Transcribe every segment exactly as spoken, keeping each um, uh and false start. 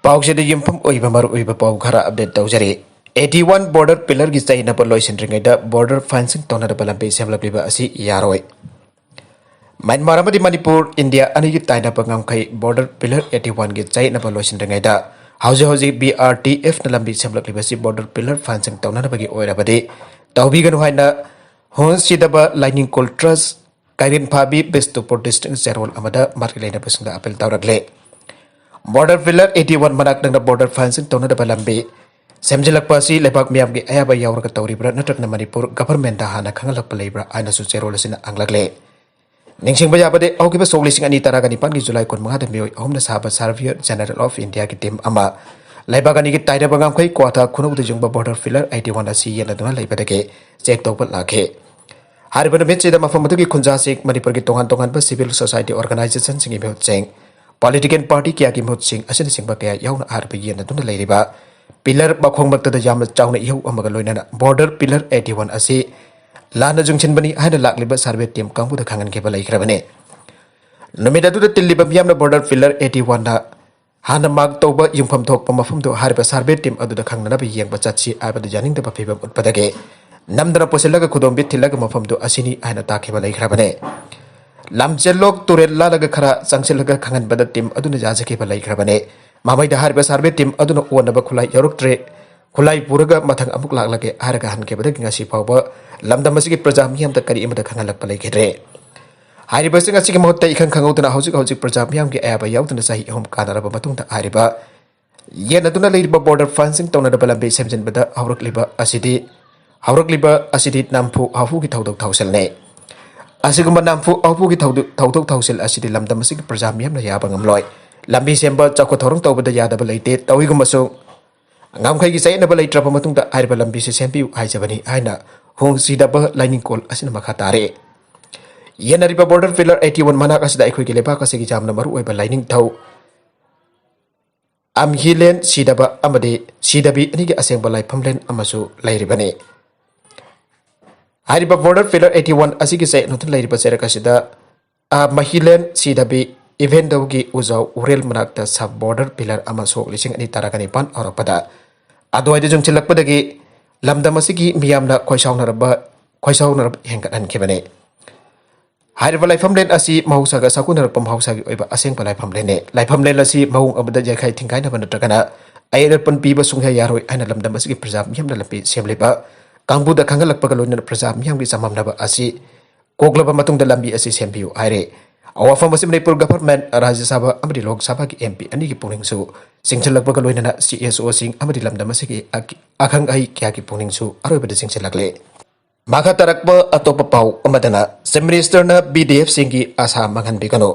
ꯄꯥꯎꯁꯤꯗ ꯌꯨꯝꯐꯝ ꯑꯣꯏꯕ ꯃꯔꯨꯑꯣꯏꯕ ꯄꯥꯎ ꯈꯔ ꯑꯞꯗꯦꯠ ꯇꯧꯖꯔꯤ꯫ ꯑꯩꯠꯇꯤ ꯋꯥꯟ ꯕꯣꯔꯗꯔ ꯄꯤꯂꯔꯒꯤ ꯆꯌꯦꯠꯅꯕ ꯂꯣꯏꯁꯤꯟꯗ꯭ꯔꯤꯉꯩꯗ ꯕꯣꯔꯗꯔ ꯐꯦꯟꯁꯤꯡ ꯇꯧꯅꯅꯕ ꯂꯝꯕꯤ ꯁꯦꯝꯂꯛꯂꯤꯕ ꯑꯁꯤ ꯌꯥꯔꯣꯏ꯫ ꯃ꯭ꯌꯥꯟꯃꯥꯔ ꯑꯃꯗꯤ ꯃꯅꯤꯄꯨꯔ, ꯏꯟꯗꯤꯌꯥ ꯑꯅꯤꯒꯤ ꯇꯥꯏꯅꯕ ꯉꯝꯈꯩ ꯕꯣꯔꯗꯔ ꯄꯤꯂꯔ ꯑꯩꯠꯇꯤ ꯋꯥꯟꯒꯤ ꯆꯌꯦꯠꯅꯕ ꯂꯣꯏꯁꯤꯟꯗ꯭ꯔꯤꯉꯩꯗ ꯍꯧꯖꯤꯛ ꯍꯧꯖꯤꯛ ꯕꯤ ꯑꯥꯔ ꯇꯤ ꯑꯦꯐꯅ ꯂꯝꯕꯤ ꯁꯦꯝꯂꯛꯂꯤꯕꯁꯤ ꯕꯣꯔꯗꯔ ꯄꯤꯂꯔ ꯐꯦꯟꯁꯤꯡ ꯇꯧꯅꯅꯕꯒꯤ ꯑꯣꯏꯔꯕꯗꯤ ꯇꯧꯕꯤꯒꯅꯨ ꯍꯥꯏꯅ ꯍꯣꯟꯁꯤꯗꯕ ꯂꯥꯏꯅꯤꯡꯀꯣꯜ ꯇ꯭ꯔꯁ ꯀꯩꯔꯦꯟ ꯐꯥꯕꯤ ꯕꯤꯁꯅꯨꯄꯨꯔ ꯗꯤꯁꯇ꯭ꯔꯤꯛ ꯆꯦꯔꯣꯜ ꯑꯃꯗ ꯃꯔꯤ ꯂꯩꯅꯕꯁꯤꯡꯗ ꯑꯄꯤꯜ ꯇꯧꯔꯛꯂꯦ꯫ ꯕꯣꯔꯗꯔ ꯄꯤꯂꯔ ꯑꯩꯠꯇꯤ ꯋꯥꯟ ꯃꯅꯥꯛ ꯅꯛꯅ ꯕꯣꯔꯗꯔ ꯐꯦꯟꯁꯤꯡ ꯇꯧꯅꯗꯕ ꯂꯝꯕꯤ ꯁꯦꯝꯖꯤꯜꯂꯛꯄ ꯑꯁꯤ ꯂꯩꯕꯥꯛ ꯃꯤꯌꯥꯝꯒꯤ ꯑꯌꯥꯕ ꯌꯥꯎꯔꯒ ꯇꯧꯔꯤꯕ꯭ꯔꯥ ꯅꯠꯇ꯭ꯔꯒꯅ ꯃꯅꯤꯄꯨꯔ ꯒꯚꯔꯟꯃꯦꯟꯗ ꯍꯥꯟꯅ ꯈꯪꯍꯜꯂꯛꯄ ꯂꯩꯕ꯭ꯔꯥ ꯍꯥꯏꯅꯁꯨ ꯆꯦꯔꯣꯜ ꯑꯁꯤꯅ ꯍꯪꯂꯛꯂꯦ꯫ ꯅꯤꯡꯁꯤꯡꯕ ꯌꯥꯕꯗꯤ ꯍꯧꯈꯤꯕ ꯁꯣꯛ ꯂꯤꯁꯤꯡ ꯑꯅꯤ ꯇꯔꯥꯒ ꯅꯤꯄꯥꯟꯒꯤ ꯖꯨꯂꯥꯏ ꯀꯨꯟꯃꯉꯥꯗ ꯃꯤꯑꯣꯏ ꯑꯍꯨꯝꯅ ꯁꯥꯕ ꯁꯥꯔꯚꯤꯌꯔ ꯖꯦꯅꯔꯦꯜ ꯑꯣꯐ ꯏꯟꯗꯤꯌꯥꯒꯤ ꯇꯤꯝ ꯑꯃ ꯂꯩꯕꯥꯛ ꯑꯅꯤꯒꯤ ꯇꯥꯏꯅꯕ ꯉꯝꯈꯩ ꯀ꯭ꯋꯥꯊꯥ ꯈꯨꯅꯧꯗ ꯌꯨꯡꯕ ꯕꯣꯔꯗꯔ ꯄꯤꯂꯔ ꯑꯩꯠꯇꯤ ꯋꯥꯟ ꯑꯁꯤ ꯌꯦꯠꯅꯗꯨꯅ ꯂꯩꯕꯗꯒꯤ ꯆꯦꯛ ꯇꯧꯕ ꯂꯥꯛꯈꯤ꯫ ꯍꯥꯏꯔꯤꯕ ꯅꯨꯃꯤꯠꯁꯤꯗ ꯃꯐꯝ ꯑꯗꯨꯒꯤ ꯈꯨꯟꯖꯥꯁꯤꯡ, ꯃꯅꯤꯄꯨꯔꯒꯤ ꯇꯣꯉꯥꯟ ꯇꯣꯉꯥꯟꯕ ꯁꯤꯚꯤꯜ ꯁꯣꯁꯥꯏꯇꯤ ꯑꯣꯔꯒꯅꯥꯏꯖꯦꯁꯟꯁꯤꯡꯒꯤ ꯃꯤꯍꯨꯠꯁꯤꯡ, ꯄꯣꯂꯤꯇꯤꯀꯦꯜ ꯄꯥꯔꯇꯤ ꯀꯌꯥꯒꯤ ꯃꯤꯍꯨꯠꯁꯤꯡ ꯑꯁꯤꯅꯆꯤꯡꯕ ꯀꯌꯥ ꯌꯥꯎꯅ ꯍꯥꯏꯔꯤꯕ ꯌꯦꯟꯅꯗꯨꯅ ꯂꯩꯔꯤꯕ ꯄꯤꯂꯔ ꯃꯈꯣꯡ ꯃꯛꯇꯗ ꯌꯥꯝꯅ ꯆꯥꯎꯅ ꯏꯍꯧ ꯑꯃꯒ ꯂꯣꯏꯅꯅ ꯕꯣꯔꯗꯔ ꯄꯤꯂꯔ ꯑꯩꯠꯇꯤ ꯋꯥꯟ ꯑꯁꯤ ꯂꯥꯟꯅ ꯆꯨꯡꯁꯤꯟꯕꯅꯤ ꯍꯥꯏꯅ ꯂꯥꯛꯂꯤꯕ ꯁꯔꯚꯦ ꯇꯤꯝ ꯀꯥꯡꯕꯨꯗ ꯈꯪꯍꯟꯈꯤꯕ ꯂꯩꯈ꯭ꯔꯕꯅꯤ꯫ ꯅꯨꯃꯤꯠ ꯑꯗꯨꯗ ꯇꯤꯜꯂꯤꯕ ꯃꯤꯌꯥꯝꯅ ꯕꯣꯔꯗꯔ ꯄꯤꯂꯔ ꯑꯩꯠꯇꯤ ꯋꯥꯟꯅ ꯍꯥꯟꯅ ꯃꯥꯔꯛ ꯇꯧꯕ ꯌꯨꯝꯐꯝ ꯊꯣꯛꯄ ꯃꯐꯝꯗꯨ ꯍꯥꯏꯔꯤꯕ ꯁꯔꯚꯦ ꯇꯤꯝ ꯑꯗꯨꯗ ꯈꯪꯅꯅꯕ ꯌꯦꯡꯕ ꯆꯠꯁꯤ ꯍꯥꯏꯕꯗ ꯌꯥꯅꯤꯡꯗꯕ ꯐꯤꯚꯝ ꯎꯠꯄꯗꯒꯤ ꯅꯝꯗꯅ ꯄꯨꯁꯤꯜꯂꯒ ꯈꯨꯗꯣꯝꯕꯤ ꯊꯤꯜꯂꯒ ꯃꯐꯝꯗꯨ ꯑꯁꯤꯅꯤ ꯍꯥꯏꯅ ꯇꯥꯛꯈꯤꯕ ꯂꯩꯈ꯭ꯔꯕꯅꯤ꯫ ꯂꯝꯖꯦꯜꯂꯣꯛ ꯇꯨꯔꯦꯜ ꯂꯥꯜꯂꯒ ꯈꯔ ꯆꯪꯁꯤꯜꯂꯒ ꯈꯪꯍꯟꯕꯗ ꯇꯤꯝ ꯑꯗꯨꯅ ꯌꯥꯖꯈꯤꯕ ꯂꯩꯈ꯭ꯔꯕꯅꯤ꯫ ꯃꯃꯩꯗ ꯍꯥꯏꯔꯤꯕ ꯁꯔꯚꯦ ꯇꯤꯝ ꯑꯗꯨꯅ ꯑꯣꯟꯅꯕ ꯈꯨꯠꯂꯥꯏ ꯌꯧꯔꯛꯇ꯭ꯔꯦ, ꯈꯨꯠꯂꯥꯏ ꯄꯨꯔꯒ ꯃꯊꯪ ꯑꯃꯨꯛ ꯂꯥꯛꯂꯒꯦ ꯍꯥꯏꯔꯒ ꯍꯟꯈꯤꯕꯗꯒꯤ ꯉꯁꯤ ꯐꯥꯎꯕ ꯂꯝꯗꯝ ꯑꯁꯤꯒꯤ ꯄ꯭ꯔꯖꯥ ꯃꯤꯌꯥꯝꯗ ꯀꯔꯤ ꯑꯃꯠꯇ ꯈꯪꯍꯜꯂꯛꯄ ꯂꯩꯈꯤꯗ꯭ꯔꯦ꯫ ꯍꯥꯏꯔꯤꯕꯁꯤꯡ ꯑꯁꯤꯒꯤ ꯃꯍꯨꯠꯇ ꯏꯈꯪ ꯈꯪꯍꯧꯗꯅ ꯍꯧꯖꯤꯛ ꯍꯧꯖꯤꯛ ꯄ꯭ꯔꯖꯥ ꯃꯤꯌꯥꯝꯒꯤ ꯑꯌꯥꯕ ꯌꯥꯎꯗꯅ ꯆꯍꯤ ꯑꯍꯨꯝ ꯀꯥꯟꯅꯔꯕ ꯃꯇꯨꯡꯗ ꯍꯥꯏꯔꯤꯕ ꯌꯦꯟꯅꯗꯨꯅ ꯂꯩꯔꯤꯕ ꯕꯣꯔꯗꯔ ꯐꯦꯟꯁꯤꯡ ꯇꯧꯅꯅꯕ ꯂꯝꯕꯤ ꯁꯦꯝꯖꯤꯟꯕꯗ ꯍꯧꯔꯛꯂꯤꯕ ꯑꯁꯤꯗꯤ, ꯍꯧꯔꯛꯂꯤꯕ ꯑꯁꯤꯗꯤ ꯅꯝꯐꯨ ꯍꯥꯐꯨꯒꯤ ꯊꯧꯗꯣꯛ ꯊꯧꯁꯤꯜꯅꯤ꯫ ꯑꯁꯤꯒꯨꯝꯕ ꯅꯝꯐꯨ ꯍꯥꯐꯨꯒꯤ ꯊꯧꯗꯣꯛ, ꯊꯧꯗꯣꯛ ꯊꯧꯁꯤꯜ ꯑꯁꯤꯗꯤ ꯂꯝꯗꯝ ꯑꯁꯤꯒꯤ ꯄ꯭ꯔꯖꯥ ꯃꯤꯌꯥꯝꯅ ꯌꯥꯕ ꯉꯝꯂꯣꯏ꯫ ꯂꯝꯕꯤ ꯁꯦꯝꯕ, ꯆꯥꯎꯈꯠ ꯊꯧꯔꯥꯡ ꯇꯧꯕꯗ ꯌꯥꯗꯕ ꯂꯩꯇꯦ꯫ ꯇꯧꯏꯒꯨꯝꯕꯁꯨ ꯉꯝꯈꯩꯒꯤ ꯆꯌꯦꯠꯅꯕ ꯂꯩꯇ꯭ꯔꯕ ꯃꯇꯨꯡꯗ ꯍꯥꯏꯔꯤꯕ ꯂꯝꯕꯤꯁꯤ ꯁꯦꯝꯕꯤꯌꯨ ꯍꯥꯏꯖꯕꯅꯤ ꯍꯥꯏꯅ ꯍꯣꯡꯁꯤꯗꯕ ꯂꯥꯏꯅꯤꯡꯀꯣꯜ ꯑꯁꯤꯅ ꯃꯈꯥ ꯇꯥꯔꯦ꯫ ꯌꯦꯟꯅꯔꯤꯕ ꯕꯣꯔꯗꯔ ꯄꯤꯂꯔ ꯑꯩꯠꯇꯤ ꯋꯥꯟ ꯃꯅꯥꯛ ꯑꯁꯤꯗ ꯑꯩꯈꯣꯏꯒꯤ ꯂꯩꯕꯥꯛ ꯑꯁꯤꯒꯤ ꯌꯥꯝꯅ ꯃꯔꯨꯑꯣꯏꯕ ꯂꯥꯏꯅꯤꯡꯊꯧ ꯑꯝꯍꯤꯂꯦꯟ ꯁꯤꯗꯕ ꯑꯃꯗꯤ ꯁꯤꯗꯕꯤ ꯑꯅꯤꯒꯤ ꯑꯁꯦꯡꯕ ꯂꯥꯏꯐꯝꯂꯦꯟ ꯑꯃꯁꯨ ꯂꯩꯔꯤꯕꯅꯤ꯫ ꯍꯥꯏꯔꯤꯕ ꯕꯣꯔꯗꯔ ꯄꯤꯂꯔ ꯑꯩꯠꯇꯤ ꯋꯥꯟ ꯑꯁꯤꯒꯤ ꯆꯌꯦꯠꯅꯗꯨꯅ ꯂꯩꯔꯤꯕ ꯆꯩꯔꯛ ꯑꯁꯤꯗ ꯑꯝꯍꯤꯂꯦꯟ ꯁꯤꯗꯕꯤ ꯏꯚꯦꯟꯗꯧꯒꯤ ꯎꯖꯥꯎ ꯎꯔꯦꯜ ꯃꯅꯥꯛꯇ ꯁꯕ ꯕꯣꯔꯗꯔ ꯄꯤꯂꯔ ꯑꯃ ꯁꯣꯛ ꯂꯤꯁꯤꯡ ꯑꯅꯤ ꯇꯔꯥꯒ ꯅꯤꯄꯥꯟ ꯍꯧꯔꯛꯄꯗ ꯑꯗꯨꯋꯥꯏꯗ ꯌꯨꯡꯁꯤꯜꯂꯛꯄꯗꯒꯤ ꯂꯝꯗꯝ ꯑꯁꯤꯒꯤ ꯃꯤꯌꯥꯝꯅ ꯈꯣꯏꯁꯥꯎꯅꯔꯕ, ꯈꯣꯏꯁꯥꯎꯅꯔꯕ ꯍꯦꯟꯒꯠꯍꯟꯈꯤꯕꯅꯤ꯫ ꯍꯥꯏꯔꯤꯕ ꯂꯥꯏꯐꯝꯂꯦꯟ ꯑꯁꯤ ꯃꯍꯧꯁꯥꯒ ꯁꯥꯒꯣꯟꯅꯔꯛꯄ ꯃꯍꯧꯁꯥꯒꯤ ꯑꯣꯏꯕ ꯑꯁꯦꯡꯕ ꯂꯥꯏꯐꯝꯂꯦꯟꯅꯤ꯫ ꯂꯥꯏꯐꯝꯂꯦꯟ ꯑꯁꯤ ꯃꯑꯣꯡ ꯑꯃꯗ ꯌꯥꯏꯈꯥꯏ ꯊꯤꯡꯒꯥꯏꯅꯕ ꯅꯠꯇ꯭ꯔꯒꯅ ꯑꯌꯦꯠ ꯑꯄꯟ ꯄꯤꯕ ꯁꯨꯡꯌꯥ ꯌꯥꯔꯣꯏ ꯍꯥꯏꯅ ꯂꯝꯗꯝ ꯑꯁꯤꯒꯤ ꯄ꯭ꯔꯖꯥ ꯃꯤꯌꯥꯝꯅ ꯂꯝꯕꯤ ꯁꯦꯝꯂꯤꯕ ꯀꯥꯡꯕꯨꯗ ꯈꯪꯍꯜꯂꯛꯄꯒ ꯂꯣꯏꯅꯅ ꯄ꯭ꯔꯖꯥ ꯃꯤꯌꯥꯝꯒꯤ ꯆꯃꯝꯅꯕ ꯑꯁꯤ ꯀꯣꯛꯂꯕ ꯃꯇꯨꯡꯗ ꯂꯝꯕꯤ ꯑꯁꯤ ꯁꯦꯝꯕꯤꯌꯨ ꯍꯥꯏꯔꯦ꯫ ꯑꯋꯥꯐꯝ ꯑꯁꯤ ꯃꯅꯤꯄꯨꯔ ꯒꯚꯔꯟꯃꯦꯟꯠ, ꯔꯥꯖ꯭ꯌ ꯁꯚꯥ ꯑꯃꯗꯤ ꯂꯣꯛ ꯁꯚꯥꯒꯤ ꯑꯦꯝ ꯄꯤ ꯑꯅꯤꯒꯤ ꯄꯨꯛꯅꯤꯡꯁꯨ ꯆꯤꯡꯁꯤꯜꯂꯛꯄꯒ ꯂꯣꯏꯅꯅ ꯁꯤ ꯑꯦꯁ ꯑꯣꯁꯤꯡ ꯑꯃꯗꯤ ꯂꯝꯗꯝ ꯑꯁꯤꯒꯤ ꯑꯈꯪ ꯑꯍꯩ ꯀꯌꯥꯒꯤ ꯄꯨꯛꯅꯤꯡꯁꯨ ꯑꯔꯣꯏꯕꯗ ꯆꯤꯡꯁꯤꯜꯂꯛꯂꯦ꯫ ꯃꯈꯥ ꯇꯥꯔꯛꯄ ꯑꯇꯣꯞꯄ ꯄꯥꯎ ꯑꯃꯗꯅ, ꯆꯤꯐ ꯃꯤꯅꯤꯁꯇꯔꯅ ꯕꯤ ꯗꯤ ꯑꯦꯐꯁꯤꯡꯒꯤ ꯑꯥꯁꯥ ꯃꯥꯡꯍꯟꯕꯤꯒꯅꯨ꯫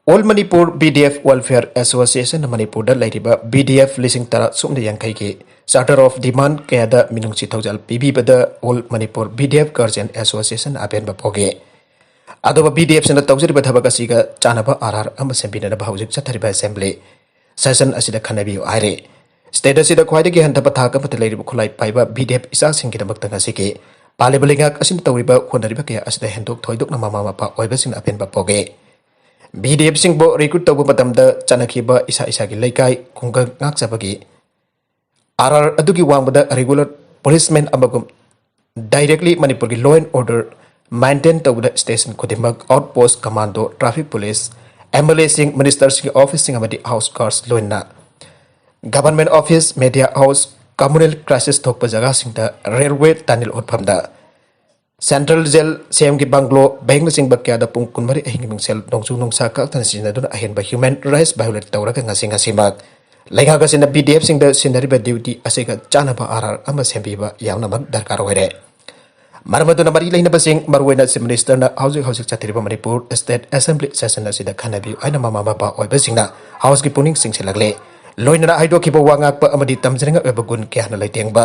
All Manipur B D F welfare ꯑꯦꯁꯣꯁꯤꯌꯦꯁꯟꯅ ꯃꯅꯤꯄꯨꯔꯗ ꯂꯩꯔꯤꯕ ꯕꯤ ꯗꯤ ꯑꯦꯐ ꯂꯤꯁꯤꯡ ꯇꯔꯥ ꯁꯨꯞꯅ ꯌꯥꯡꯈꯩꯒꯤ ꯆꯥꯔꯇꯔ ꯑꯣꯐ ꯗꯤꯃꯥꯟ ꯀꯌꯥꯗ ꯃꯤꯅꯨꯡꯁꯤ ꯊꯧꯖꯥꯜ ꯄꯤꯕꯤꯕꯗ all Manipur B D F guardian association ꯑꯄꯦꯟꯕ ꯐꯥꯎꯈꯤ꯫ ꯑꯗꯨꯒ ꯕꯤ ꯗꯤ ꯑꯦꯐꯁꯤꯅ ꯇꯧꯖꯔꯤꯕ ꯊꯕꯛ ꯑꯁꯤꯒ ꯆꯥꯟꯅꯕ ꯑꯥꯔ ꯑꯥꯔ ꯑꯃ ꯁꯦꯝꯕꯤꯅꯅꯕ ꯍꯧꯖꯤꯛ ꯆꯠꯊꯔꯤꯕ ꯑꯦꯁꯦꯝꯕ꯭ꯂꯤ ꯁꯦꯁꯟ ꯑꯁꯤꯗ ꯈꯟꯅꯕꯤꯌꯨ ꯍꯥꯏꯔꯤ꯫ ꯁ꯭ꯇꯦꯠ ꯑꯁꯤꯗ ꯈ꯭ꯋꯥꯏꯗꯒꯤ ꯍꯟꯊꯕ ꯊꯥꯛ ꯑꯃꯗ ꯂꯩꯔꯤꯕ ꯈꯨꯠꯂꯥꯏ ꯄꯥꯏꯕ ꯕꯤ ꯗꯤ ꯑꯦꯐ ꯏꯆꯥꯁꯤꯡꯒꯤꯗꯃꯛꯇ ꯉꯁꯤꯒꯤ ꯄꯥꯜꯂꯤꯕ ꯂꯩꯉꯥꯛ ꯑꯁꯤꯅ ꯇꯧꯔꯤꯕ ꯍꯣꯠꯅꯔꯤꯕ ꯀꯌꯥ ꯑꯁꯤꯗ ꯍꯦꯟꯗꯣꯛ ꯊꯣꯏꯗꯣꯛꯅ ꯃꯃꯥ ꯃꯄꯥ ꯑꯣꯏꯕꯁꯤꯡꯅ ꯑꯄꯦꯟꯕ ꯐꯥꯎꯈꯤ꯫ ꯕꯤ ꯗꯤ ꯑꯦꯐꯁꯤꯡꯕꯨ ꯔꯤꯀ꯭ꯔꯨꯠ ꯇꯧꯕ ꯃꯇꯝꯗ ꯆꯠꯅꯈꯤꯕ ꯏꯁꯥ ꯏꯁꯥꯒꯤ ꯂꯩꯀꯥꯏ ꯈꯨꯡꯒꯪ ꯉꯥꯛꯆꯕꯒꯤ ꯑꯥꯔ ꯑꯥꯔ ꯑꯗꯨꯒꯤ ꯋꯥꯡꯃꯗ ꯔꯤꯒꯨꯂꯔ ꯄꯨꯂꯤꯁꯃꯦꯟ ꯑꯃꯒꯨꯝ ꯗꯥꯏꯔꯦꯛꯂꯤ ꯃꯅꯤꯄꯨꯔꯒꯤ law and order maintain ꯇꯧꯕꯗ ꯁ꯭ꯇꯦꯁꯟ ꯈꯨꯗꯤꯡꯃꯛ outpost, commando, traffic police, M L ꯑꯦꯁꯤꯡ, ꯃꯤꯅꯤꯁꯇꯔꯁꯤꯡꯒꯤ ꯑꯣꯐꯤꯁꯁꯤꯡ ꯑꯃꯗꯤ ꯍꯥꯎꯁ ꯒꯥꯔꯗꯁ ꯂꯣꯏꯅꯅ government office, media house, communal crisis ꯊꯣꯛꯄ ꯖꯒꯥꯁꯤꯡꯗ ꯔꯦꯜꯋꯦ ꯇꯅꯦꯜ ꯍꯨꯠꯐꯝꯗ ꯁꯦꯟꯇ꯭ꯔꯦꯜ ꯖꯦꯜ, ꯁꯤ ꯑꯦꯝꯒꯤ ꯕꯪꯒ꯭ꯂꯣ, ꯕꯦꯡꯛꯅꯆꯤꯡꯕ ꯀꯌꯥꯗ ꯄꯨꯡ ꯀꯨꯟꯃꯔꯤ ꯑꯍꯤꯡꯒꯤ ꯃꯤꯡꯁꯦꯜ ꯅꯣꯡꯖꯨ ꯅꯨꯡꯁꯥ ꯀꯛꯇꯅ ꯁꯤꯖꯤꯟꯅꯗꯨꯅ ꯑꯍꯦꯟꯕ human rights violate ꯇꯧꯔꯒ ꯉꯁꯤ ꯉꯁꯤꯃꯛ ꯂꯩꯉꯥꯛ ꯑꯁꯤꯅ ꯕꯤ ꯗꯤ ꯑꯦꯐꯁꯤꯡꯗ ꯁꯤꯟꯅꯔꯤꯕ ꯗ꯭ꯌꯨꯇꯤ ꯑꯁꯤꯒ ꯆꯥꯟꯅꯕ ꯑꯥꯔ ꯑꯥꯔ ꯑꯃ ꯁꯦꯝꯕꯤꯕ ꯌꯥꯝꯅꯃꯛ ꯗꯔꯀꯥꯔ ꯑꯣꯏꯔꯦ꯫ ꯃꯔꯝ ꯑꯗꯨꯅ ꯃꯔꯤ ꯂꯩꯅꯕꯁꯤꯡ, ꯃꯔꯨꯑꯣꯏꯅ ꯆꯤꯐ ꯃꯤꯅꯤꯁꯇꯔꯅ ꯍꯧꯖꯤꯛ ꯍꯧꯖꯤꯛ ꯆꯠꯊꯔꯤꯕ ꯃꯅꯤꯄꯨꯔ ꯁ꯭ꯇꯦꯠ ꯑꯦꯁꯦꯝꯕ꯭ꯂꯤ ꯁꯦꯁꯟ ꯑꯁꯤꯗ ꯈꯟꯅꯕꯤꯌꯨ ꯍꯥꯏꯅ ꯃꯃꯥ ꯃꯄꯥ ꯑꯣꯏꯕꯁꯤꯡꯅ ꯍꯥꯎꯁꯀꯤ ꯄꯨꯛꯅꯤꯡ ꯆꯤꯡꯁꯤꯜꯂꯛꯂꯦ꯫ ꯂꯣꯏꯅꯅ ꯍꯥꯏꯗꯣꯛꯈꯤꯕ ꯋꯥ ꯉꯥꯛꯄ ꯑꯃꯗꯤ ꯇꯝꯖꯅꯤꯡꯉꯥꯏ ꯑꯣꯏꯕ ꯒꯨꯟ ꯀꯌꯥꯅ ꯂꯩꯇꯦꯡꯕ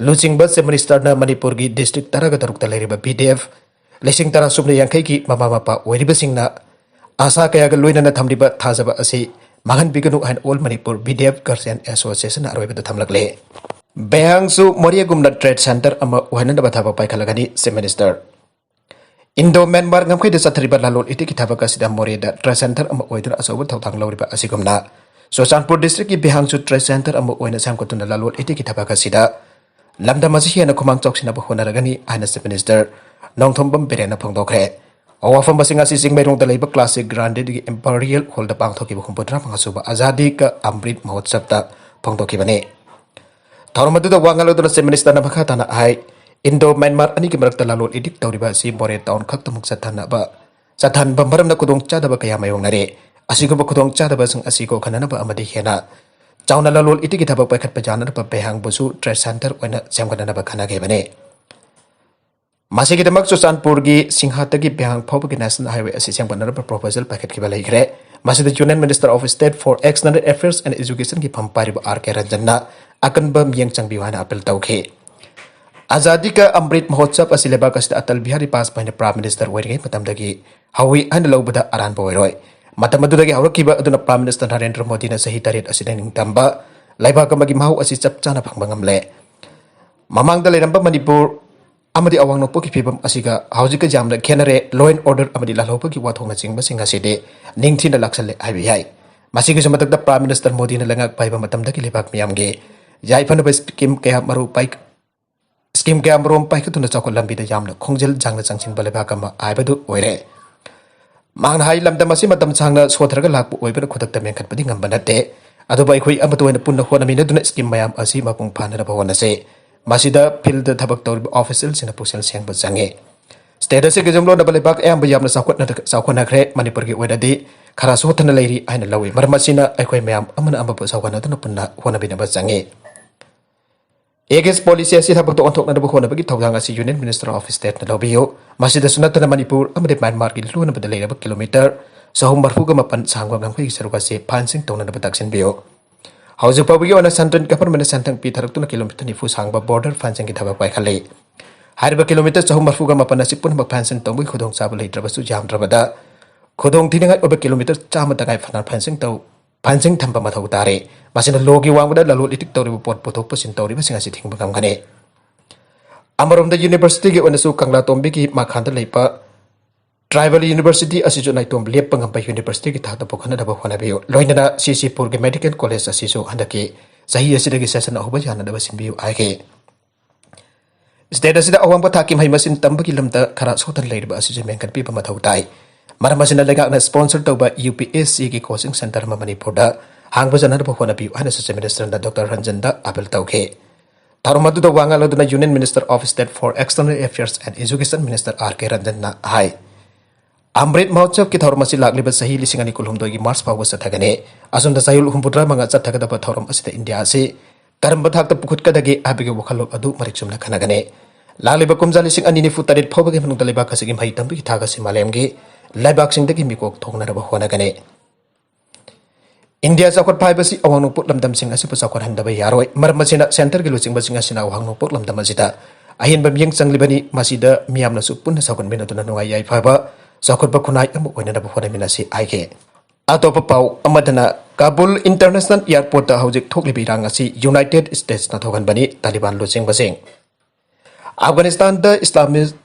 ꯂꯨꯆꯤꯡꯕ ꯆꯤꯐ ꯃꯤꯅꯤꯁꯇꯔꯅ ꯃꯅꯤꯄꯨꯔꯒꯤ ꯗꯤꯁꯇ꯭ꯔꯤꯛ ꯇꯔꯥꯒ ꯇꯔꯨꯛꯇ ꯂꯩꯔꯤꯕ ꯕꯤ ꯗꯤ ꯑꯦꯐ ꯂꯤꯁꯤꯡ ꯇꯔꯥ ꯁꯨꯞꯅ ꯌꯥꯡꯈꯩꯒꯤ ꯃꯃꯥ ꯃꯄꯥ ꯑꯣꯏꯔꯤꯕꯁꯤꯡꯅ ꯑꯥꯁꯥ ꯀꯌꯥꯒ ꯂꯣꯏꯅꯅ ꯊꯝꯂꯤꯕ ꯊꯥꯖꯕ ꯑꯁꯤ ꯃꯥꯡꯍꯟꯕꯤꯒꯅꯨ ꯍꯥꯏꯅ all Manipur B D F guardian ꯑꯦꯁꯣꯁꯤꯌꯦꯁꯟꯅ ꯑꯔꯣꯏꯕꯗ ꯊꯝꯂꯛꯂꯦ꯫ ꯕꯦꯍꯥꯡꯁꯨ ꯃꯣꯔꯦꯒꯨꯝꯅ ꯇ꯭ꯔꯦꯗ ꯁꯦꯟꯇꯔ ꯑꯃ ꯑꯣꯏꯍꯟꯅꯕ ꯊꯕꯛ ꯄꯥꯏꯈꯠꯂꯒꯅꯤ, ꯆꯤꯐ ꯃꯤꯅꯤꯁꯇꯔ꯫ ꯏꯟꯗꯣ ꯃ꯭ꯌꯥꯟꯃꯥꯔ ꯉꯝꯈꯩꯗ ꯆꯠꯊꯔꯤꯕ ꯂꯂꯣꯟ ꯏꯇꯤꯛꯀꯤ ꯊꯕꯛ ꯑꯁꯤꯗ ꯃꯣꯔꯦꯗ trade centre ꯑꯃ ꯑꯣꯏꯗꯨꯅ ꯑꯆꯧꯕ ꯊꯧꯗꯥꯡ ꯂꯧꯔꯤꯕ ꯑꯁꯤꯒꯨꯝꯅ, ꯆꯨꯔꯆꯥꯟꯄꯨꯔ districtꯀꯤ ꯕꯤꯍꯥꯡꯁꯨ trade centre ꯑꯃ ꯑꯣꯏꯅ ꯁꯦꯝꯒꯠꯇꯨꯅ ꯂꯂꯣꯟ ꯏꯇꯤꯛꯀꯤ ꯊꯕꯛ ꯑꯁꯤꯗ ꯂꯝꯗꯝ ꯑꯁꯤ ꯍꯦꯟꯅ ꯈꯨꯃꯥꯡ ꯆꯥꯎꯁꯤꯟꯅꯕ ꯍꯣꯠꯅꯔꯒꯅꯤ ꯍꯥꯏꯅ Chief Minister ꯅꯣꯡꯊꯣꯝꯕꯝ ꯕꯤꯔꯦꯟꯅ ꯐꯣꯡꯗꯣꯛꯈ꯭ꯔꯦ꯫ ꯋꯥꯐꯝ ꯑꯁꯤꯡ ꯑꯁꯤ ꯆꯤꯡꯃꯩꯔꯣꯡꯗ ꯂꯩꯕ Classic Grandꯗꯒꯤ Imperial Hallꯗ ꯄꯥꯡꯊꯣꯛꯈꯤꯕ ꯍꯨꯝꯐꯨꯇꯔꯥ ꯃꯉꯥ ꯁꯨꯕ ꯑꯖꯥꯗꯤ ꯀ ꯑꯃ꯭ꯔꯤꯠ ꯃꯍꯣꯠꯁꯕꯇ ꯐꯣꯡꯗꯣꯛꯈꯤꯕꯅꯤ꯫ ꯊꯧꯔꯝ ꯑꯗꯨꯗ ꯋꯥ ꯉꯥꯡꯂꯗꯨꯅ Chief Ministerꯅ ꯃꯈꯥ ꯇꯥꯅ ꯍꯥꯏ, ꯏꯟꯗꯣ ꯃ꯭ꯌꯥꯟꯃꯥꯔ ꯑꯅꯤꯒꯤ ꯃꯔꯛꯇ ꯂꯂꯣꯟ ꯏꯇꯤꯛ ꯇꯧꯔꯤꯕ ꯑꯁꯤ ꯃꯣꯔꯦ town ꯈꯛꯇꯃꯛ ꯆꯠꯊꯅꯕ, ꯆꯠꯊꯍꯟꯕ ꯃꯔꯝꯅ ꯈꯨꯗꯣꯡꯆꯥꯗꯕ ꯀꯌꯥ ꯃꯥꯌꯣꯛꯅꯔꯦ꯫ ꯑꯁꯤꯒꯨꯝꯕ ꯈꯨꯗꯣꯡꯆꯥꯗꯕꯁꯤꯡ ꯑꯁꯤ ꯀꯣꯛꯍꯟꯅꯅꯕ ꯑꯃꯗꯤ ꯍꯦꯟꯅ ꯆꯥꯎꯅ ꯂꯂꯣꯟ ꯏꯇꯤꯛꯀꯤ ꯊꯕꯛ ꯄꯥꯏꯈꯠꯄ ꯌꯥꯅꯅꯕ ꯕꯦꯍꯥꯡꯕꯨꯁꯨ trade centre ꯑꯣꯏꯅ ꯁꯦꯝꯒꯠꯅꯅꯕ ꯈꯟꯅꯈꯤꯕꯅꯤ꯫ ꯃꯁꯤꯒꯤꯗꯃꯛ ꯆꯨꯔꯆꯥꯟꯄꯨꯔꯒꯤ ꯁꯤꯡꯍꯥꯠꯇꯒꯤ ꯕꯦꯍꯥꯡ ꯐꯥꯎꯕꯒꯤ national highway ꯑꯁꯤ ꯁꯦꯝꯒꯠꯅꯅꯕ proposal ꯄꯥꯏꯈꯠꯈꯤꯕ ꯂꯩꯈ꯭ꯔꯦ꯫ ꯃꯁꯤꯗ Union Minister of State for External Affairs and Educationꯒꯤ ꯐꯝ ꯄꯥꯏꯔꯤꯕ ꯑꯥꯔ ꯀꯦ ꯔꯟꯖꯟꯅ ꯑꯀꯟꯕ ꯃꯤꯠꯌꯦꯡ ꯆꯪꯕꯤꯌꯨ ꯍꯥꯏꯅ appeal ꯇꯧꯈꯤ꯫ ꯑꯖꯥꯗꯤ ꯀ ꯑꯃ꯭ꯔꯤꯠ ꯃꯍꯣꯠꯁꯕ ꯑꯁꯤ ꯂꯩꯕꯥꯛ ꯑꯁꯤꯗ ꯑꯇꯜ ꯕꯤꯍꯥꯔꯤ ꯕꯥꯖꯄꯥꯏꯅ Prime Minister ꯑꯣꯏꯔꯤꯉꯩ ꯃꯇꯝꯗꯒꯤ ꯍꯧꯏ ꯍꯥꯏꯅ ꯂꯧꯕꯗ ꯑꯔꯥꯟꯕ ꯑꯣꯏꯔꯣꯏ꯫ ꯃꯇꯝ ꯑꯗꯨꯗꯒꯤ ꯍꯧꯔꯛꯈꯤꯕ ꯑꯗꯨꯅ Prime Minister ꯅꯔꯦꯟꯗ꯭ꯔ ꯃꯣꯗꯤꯅ ꯆꯍꯤ ꯇꯔꯦꯠ ꯑꯁꯤꯗ ꯅꯤꯡꯇꯝꯕ ꯂꯩꯕꯥꯛ ꯑꯃꯒꯤ ꯃꯍꯥꯎ ꯑꯁꯤ ꯆꯞ ꯆꯥꯅ ꯐꯪꯕ ꯉꯝꯂꯦ꯫ ꯃꯃꯥꯡꯗ ꯂꯩꯔꯝꯕ ꯃꯅꯤꯄꯨꯔ ꯑꯃꯗꯤ ꯑꯋꯥꯡ ꯅꯣꯡꯄꯣꯛꯀꯤ ꯐꯤꯕꯝ ꯑꯁꯤꯒ ꯍꯧꯖꯤꯛꯀ ꯌꯥꯝꯅ ꯈꯦꯠꯅꯔꯦ꯫ Law and order ꯑꯃꯗꯤ ꯂꯥꯜꯍꯧꯕꯒꯤ ꯋꯥꯊꯣꯛꯅꯆꯤꯡꯕꯁꯤꯡ ꯑꯁꯤꯗꯤ ꯅꯤꯡꯊꯤꯅ ꯂꯥꯛꯁꯜꯂꯦ ꯍꯥꯏꯕ ꯌꯥꯏ꯫ ꯃꯁꯤꯒꯤꯁꯨ ꯃꯊꯛꯇ Prime Minister ꯃꯣꯗꯤꯅ ꯂꯩꯉꯥꯛ ꯄꯥꯏꯕ ꯃꯇꯝꯗꯒꯤ ꯂꯩꯕꯥꯛ ꯃꯤꯌꯥꯝꯒꯤ ꯌꯥꯏꯐꯅꯕ scheme ꯀꯌꯥ ꯃꯔꯨ ꯄꯥꯏ-, scheme ꯀꯌꯥ ꯃꯔꯨꯝ ꯄꯥꯏꯈꯠꯇꯨꯅ ꯆꯥꯎꯈꯠ ꯂꯝꯕꯤꯗ ꯌꯥꯝꯅ ꯈꯣꯡꯖꯦꯜ ꯌꯥꯡꯅ ꯆꯪꯁꯤꯟꯕ ꯂꯩꯕꯥꯛ ꯑꯃ ꯍꯥꯏꯕꯗꯨ ꯑꯣꯏꯔꯦ꯫ ꯃꯍꯥꯛꯅ ꯍꯥꯏ, ꯂꯝꯗꯝ ꯑꯁꯤ ꯃꯇꯝ ꯁꯥꯡꯅ ꯁꯣꯊꯔꯒ ꯂꯥꯛꯄ ꯑꯣꯏꯕꯅ ꯈꯨꯗꯛꯇ ꯃꯦꯟꯈꯠꯄꯗꯤ ꯉꯝꯕ ꯅꯠꯇꯦ꯫ ꯑꯗꯨꯕꯨ ꯑꯩꯈꯣꯏ ꯑꯃꯠꯇ ꯑꯣꯏꯅ ꯄꯨꯟꯅ ꯍꯣꯠꯅꯃꯤꯟꯅꯗꯨꯅ scheme ꯃꯌꯥꯝ ꯑꯁꯤ ꯃꯄꯨꯡ ꯐꯥꯅꯅꯕ ꯍꯣꯠꯅꯁꯤ꯫ ꯃꯁꯤꯗ fieldꯗ ꯊꯕꯛ ꯇꯧꯔꯤꯕ officialꯁꯤꯡꯅ ꯄꯨꯛꯆꯦꯜ ꯁꯦꯡꯕ ꯆꯪꯏ꯫ State ꯑꯁꯤꯒ ꯌꯨꯝꯂꯣꯟꯅꯕ ꯂꯩꯕꯥꯛ ꯑꯌꯥꯝꯕ ꯌꯥꯝꯅ ꯆꯥꯎꯈꯠꯅ-, ꯆꯥꯎꯈꯠꯅꯈ꯭ꯔꯦ꯫ ꯃꯅꯤꯄꯨꯔꯒꯤ ꯑꯣꯏꯅꯗꯤ ꯈꯔ ꯁꯣꯠꯊꯅ ꯂꯩꯔꯤ ꯍꯥꯏꯅ ꯂꯧꯏ꯫ ꯃꯔꯝ ꯑꯁꯤꯅ ꯑꯩꯈꯣꯏ ꯃꯌꯥꯝ ꯑꯃꯅ ꯑꯃꯕꯨ ꯁꯧꯒꯠꯅꯗꯨꯅ ꯄꯨꯟꯅ ꯍꯣꯠꯅꯃꯤꯟꯅꯕ ꯆꯪꯏ꯫ Aegis policy ꯑꯁꯤ ꯊꯕꯛꯇ ꯑꯣꯟꯊꯣꯛꯅꯅꯕ ꯍꯣꯠꯅꯕꯒꯤ ꯊꯧꯗꯥꯡ ꯑꯁꯤ Union Minister of Stateꯅ ꯂꯧꯕꯤꯌꯨ꯫ ꯃꯁꯤꯗꯁꯨ ꯅꯠꯇꯅ ꯃꯅꯤꯄꯨꯔ ꯑꯃꯗꯤ ꯃ꯭ꯌꯥꯟꯃꯥꯔꯒꯤ ꯂꯣꯟꯅꯕꯗ ꯂꯩꯔꯕ kilometre ꯆꯍꯨꯝ ꯃꯔꯤꯐꯨꯒ ꯃꯥꯄꯟ ꯁꯥꯡꯕ ꯉꯝꯈꯩꯒꯤ ꯁꯔꯨꯛ ꯑꯁꯤ fencing ꯇꯧꯅꯅꯕ ꯇꯥꯛꯁꯤꯟꯕꯤꯌꯨ꯫ ꯍꯧꯖꯤꯛ ꯐꯥꯎꯕꯒꯤ ꯑꯣꯏꯅ central governmentꯅ ꯁꯦꯟꯊꯪ ꯄꯤꯊꯔꯛꯇꯨꯅ kilometre ꯅꯤꯐꯨ ꯁꯥꯡꯕ border fencingꯒꯤ ꯊꯕꯛ ꯄꯥꯏꯈꯠꯂꯤ꯫ ꯍꯥꯏꯔꯤꯕ kilometre ꯆꯍꯨꯝ ꯃꯔꯤꯐꯨꯒ ꯃꯥꯄꯟ ꯑꯁꯤ ꯄꯨꯝꯅꯃꯛ fencing ꯇꯧꯕꯒꯤ ꯈꯨꯗꯣꯡꯆꯥꯕ ꯂꯩꯇ꯭ꯔꯕꯁꯨ ꯌꯥꯝꯗ꯭ꯔꯕꯗ ꯈꯨꯗꯣꯡ ꯊꯤꯅꯤꯡꯉꯥꯏ ꯑꯣꯏꯕ kilometre ꯆꯥꯝꯃ ꯇꯉꯥꯏ ꯐꯗꯅ fencing ꯇꯧ-, fencing ꯊꯝꯕ ꯃꯊꯧ ꯇꯥꯔꯦ꯫ ꯃꯁꯤꯅ lawꯒꯤ ꯋꯥꯡꯃꯗ ꯂꯂꯣꯟ ꯏꯇꯤꯛ ꯇꯧꯔꯤꯕ ꯄꯣꯠ ꯄꯨꯊꯣꯛ ꯄꯨꯁꯤꯟ ꯇꯧꯔꯤꯕꯁꯤꯡ ꯑꯁꯤ ꯊꯤꯡꯕ ꯉꯝꯒꯅꯤ꯫ ꯑꯃꯔꯣꯝꯗ universityꯒꯤ ꯑꯣꯏꯅꯁꯨ ꯀꯪꯂꯥꯇꯣꯝꯕꯤꯒꯤ ꯃꯈꯥꯗ ꯂꯩꯕ tribal university ꯑꯁꯤꯁꯨ ꯅꯥꯏꯇꯣꯝ ꯂꯦꯞꯄ ꯉꯝꯕ universityꯒꯤ ꯊꯥꯛꯇ ꯄꯨꯈꯠꯅꯅꯕ ꯍꯣꯠꯅꯕꯤꯌꯨ꯫ ꯂꯣꯏꯅꯅ ꯁꯤꯁꯤꯄꯨꯔꯒꯤ medical college ꯑꯁꯤꯁꯨ ꯍꯟꯗꯛꯀꯤ ꯆꯍꯤ ꯑꯁꯤꯗꯒꯤ session ꯑꯍꯧꯕ ꯌꯥꯅꯅꯕ ꯁꯤꯟꯕꯤꯌꯨ ꯍꯥꯏꯈꯤ꯫ State ꯑꯁꯤꯗ ꯑꯋꯥꯡꯕ ꯊꯥꯛꯀꯤ ꯃꯍꯩ ꯃꯁꯤꯡ ꯇꯝꯕꯒꯤ ꯂꯝꯗ ꯈꯔ ꯁꯣꯊꯅ ꯂꯩꯔꯤꯕ ꯑꯁꯤꯁꯨ ꯃꯦꯟꯈꯠꯄꯤꯕ ꯃꯊꯧ ꯇꯥꯏ꯫ ꯃꯔꯝ ꯑꯁꯤꯅ ꯂꯩꯉꯥꯛꯅ sponsor ꯇꯧꯕ UPSCꯒꯤ coaching centre ꯑꯃ ꯃꯅꯤꯄꯨꯔꯗ ꯍꯥꯡꯕ ꯆꯠꯅꯅꯕ ꯍꯣꯠꯅꯕꯤꯌꯨ ꯍꯥꯏꯅ Chief Ministerꯅ Doctor ꯔꯟꯖꯟꯗ appeal ꯇꯧꯈꯤ꯫ ꯊꯧꯔꯝ ꯑꯗꯨꯗ ꯋꯥ ꯉꯥꯡꯂꯗꯨꯅ Union Minister of State for External Affairs and Education Minister R K ꯔꯟꯖꯟꯅ ꯍꯥꯏ, ꯑꯃ꯭ꯔꯤꯠ ꯃꯍꯣꯠꯁꯕꯀꯤ ꯊꯧꯔꯝ ꯑꯁꯤ ꯂꯥꯛꯂꯤꯕ ꯆꯍꯤ ꯂꯤꯁꯤꯡ ꯑꯅꯤ ꯀꯨꯟꯍꯨꯝꯗꯣꯏꯒꯤ March ꯐꯥꯎꯕ ꯆꯠꯊꯒꯅꯤ꯫ ꯑꯁꯣꯝꯗ ꯆꯌꯣꯜ ꯍꯨꯝꯐꯨꯇꯔꯥ ꯃꯉꯥ ꯆꯠꯊꯒꯗꯕ ꯊꯧꯔꯝ ꯑꯁꯤꯗ ꯏꯟꯗꯤꯌꯥ ꯑꯁꯤ ꯀꯔꯝꯕ ꯊꯥꯛꯇ ꯄꯨꯈꯠꯀꯗꯒꯦ ꯍꯥꯏꯕꯒꯤ ꯋꯥꯈꯜꯂꯣꯟ ꯑꯗꯨ ꯃꯔꯤꯛ ꯆꯨꯝꯅ ꯈꯟꯅꯒꯅꯤ꯫ ꯂꯥꯛꯂꯤꯕ ꯀꯨꯝꯖꯥ ꯂꯤꯁꯤꯡ ꯑꯅꯤ ꯅꯤꯐꯨ ꯇꯔꯦꯠ ꯐꯥꯎꯕꯒꯤ ꯃꯅꯨꯡꯗ ꯂꯩꯕꯥꯛ ꯑꯁꯤꯒꯤ ꯃꯍꯩ ꯇꯝꯕꯒꯤ ꯊꯥꯛ ꯑꯁꯤ ꯃꯥꯂꯦꯝꯒꯤ ꯂꯩꯕꯥꯛꯁꯤꯡꯗꯒꯤ ꯃꯤꯀꯣꯛ ꯊꯣꯡꯅꯅꯕ ꯍꯣꯠꯅꯒꯅꯤ꯫ ꯏꯟꯗꯤꯌꯥ ꯆꯥꯎꯈꯠꯄ ꯍꯥꯏꯕꯁꯤ ꯑꯋꯥꯡ ꯅꯣꯡꯄꯣꯛ ꯂꯝꯗꯝꯁꯤꯡ ꯑꯁꯤꯕꯨ ꯆꯥꯎꯈꯠꯍꯟꯗꯕ ꯌꯥꯔꯣꯏ꯫ ꯃꯔꯝ ꯑꯁꯤꯅ centreꯒꯤ ꯂꯨꯆꯤꯡꯕꯁꯤꯡ ꯑꯁꯤꯅ ꯑꯋꯥꯡ ꯅꯣꯡꯄꯣꯛ ꯂꯝꯗꯝ ꯑꯁꯤꯗ ꯑꯍꯦꯟꯕ ꯃꯤꯠꯌꯦꯡ ꯆꯪꯂꯤꯕꯅꯤ꯫ ꯃꯁꯤꯗ ꯃꯤꯌꯥꯝꯅꯁꯨ ꯄꯨꯟꯅ ꯆꯥꯎꯈꯠꯃꯤꯟꯅꯗꯨꯅ ꯅꯨꯡꯉꯥꯏ ꯌꯥꯏꯐꯕ ꯆꯥꯎꯈꯠꯄ ꯈꯨꯟꯅꯥꯏ ꯑꯃ ꯑꯣꯏꯅꯅꯕ ꯍꯣꯠꯅꯃꯤꯟꯅꯁꯤ ꯍꯥꯏꯈꯤ꯫ ꯑꯇꯣꯞꯄ ꯄꯥꯎ ꯑꯃꯗꯅ, ꯀꯥꯕꯨꯜ International Airportꯇ ꯍꯧꯖꯤꯛ ꯊꯣꯛꯂꯤꯕ ꯏꯔꯥꯡ ꯑꯁꯤ United Statesꯅ ꯊꯣꯛꯍꯟꯕꯅꯤ꯫ ꯇꯥꯂꯤꯕꯥꯟ ꯂꯨꯆꯤꯡꯕꯁꯤꯡ꯫ ꯑꯐꯒꯥꯅꯤꯁꯇꯥꯟꯗ ꯏꯁꯂꯥꯃꯤꯁ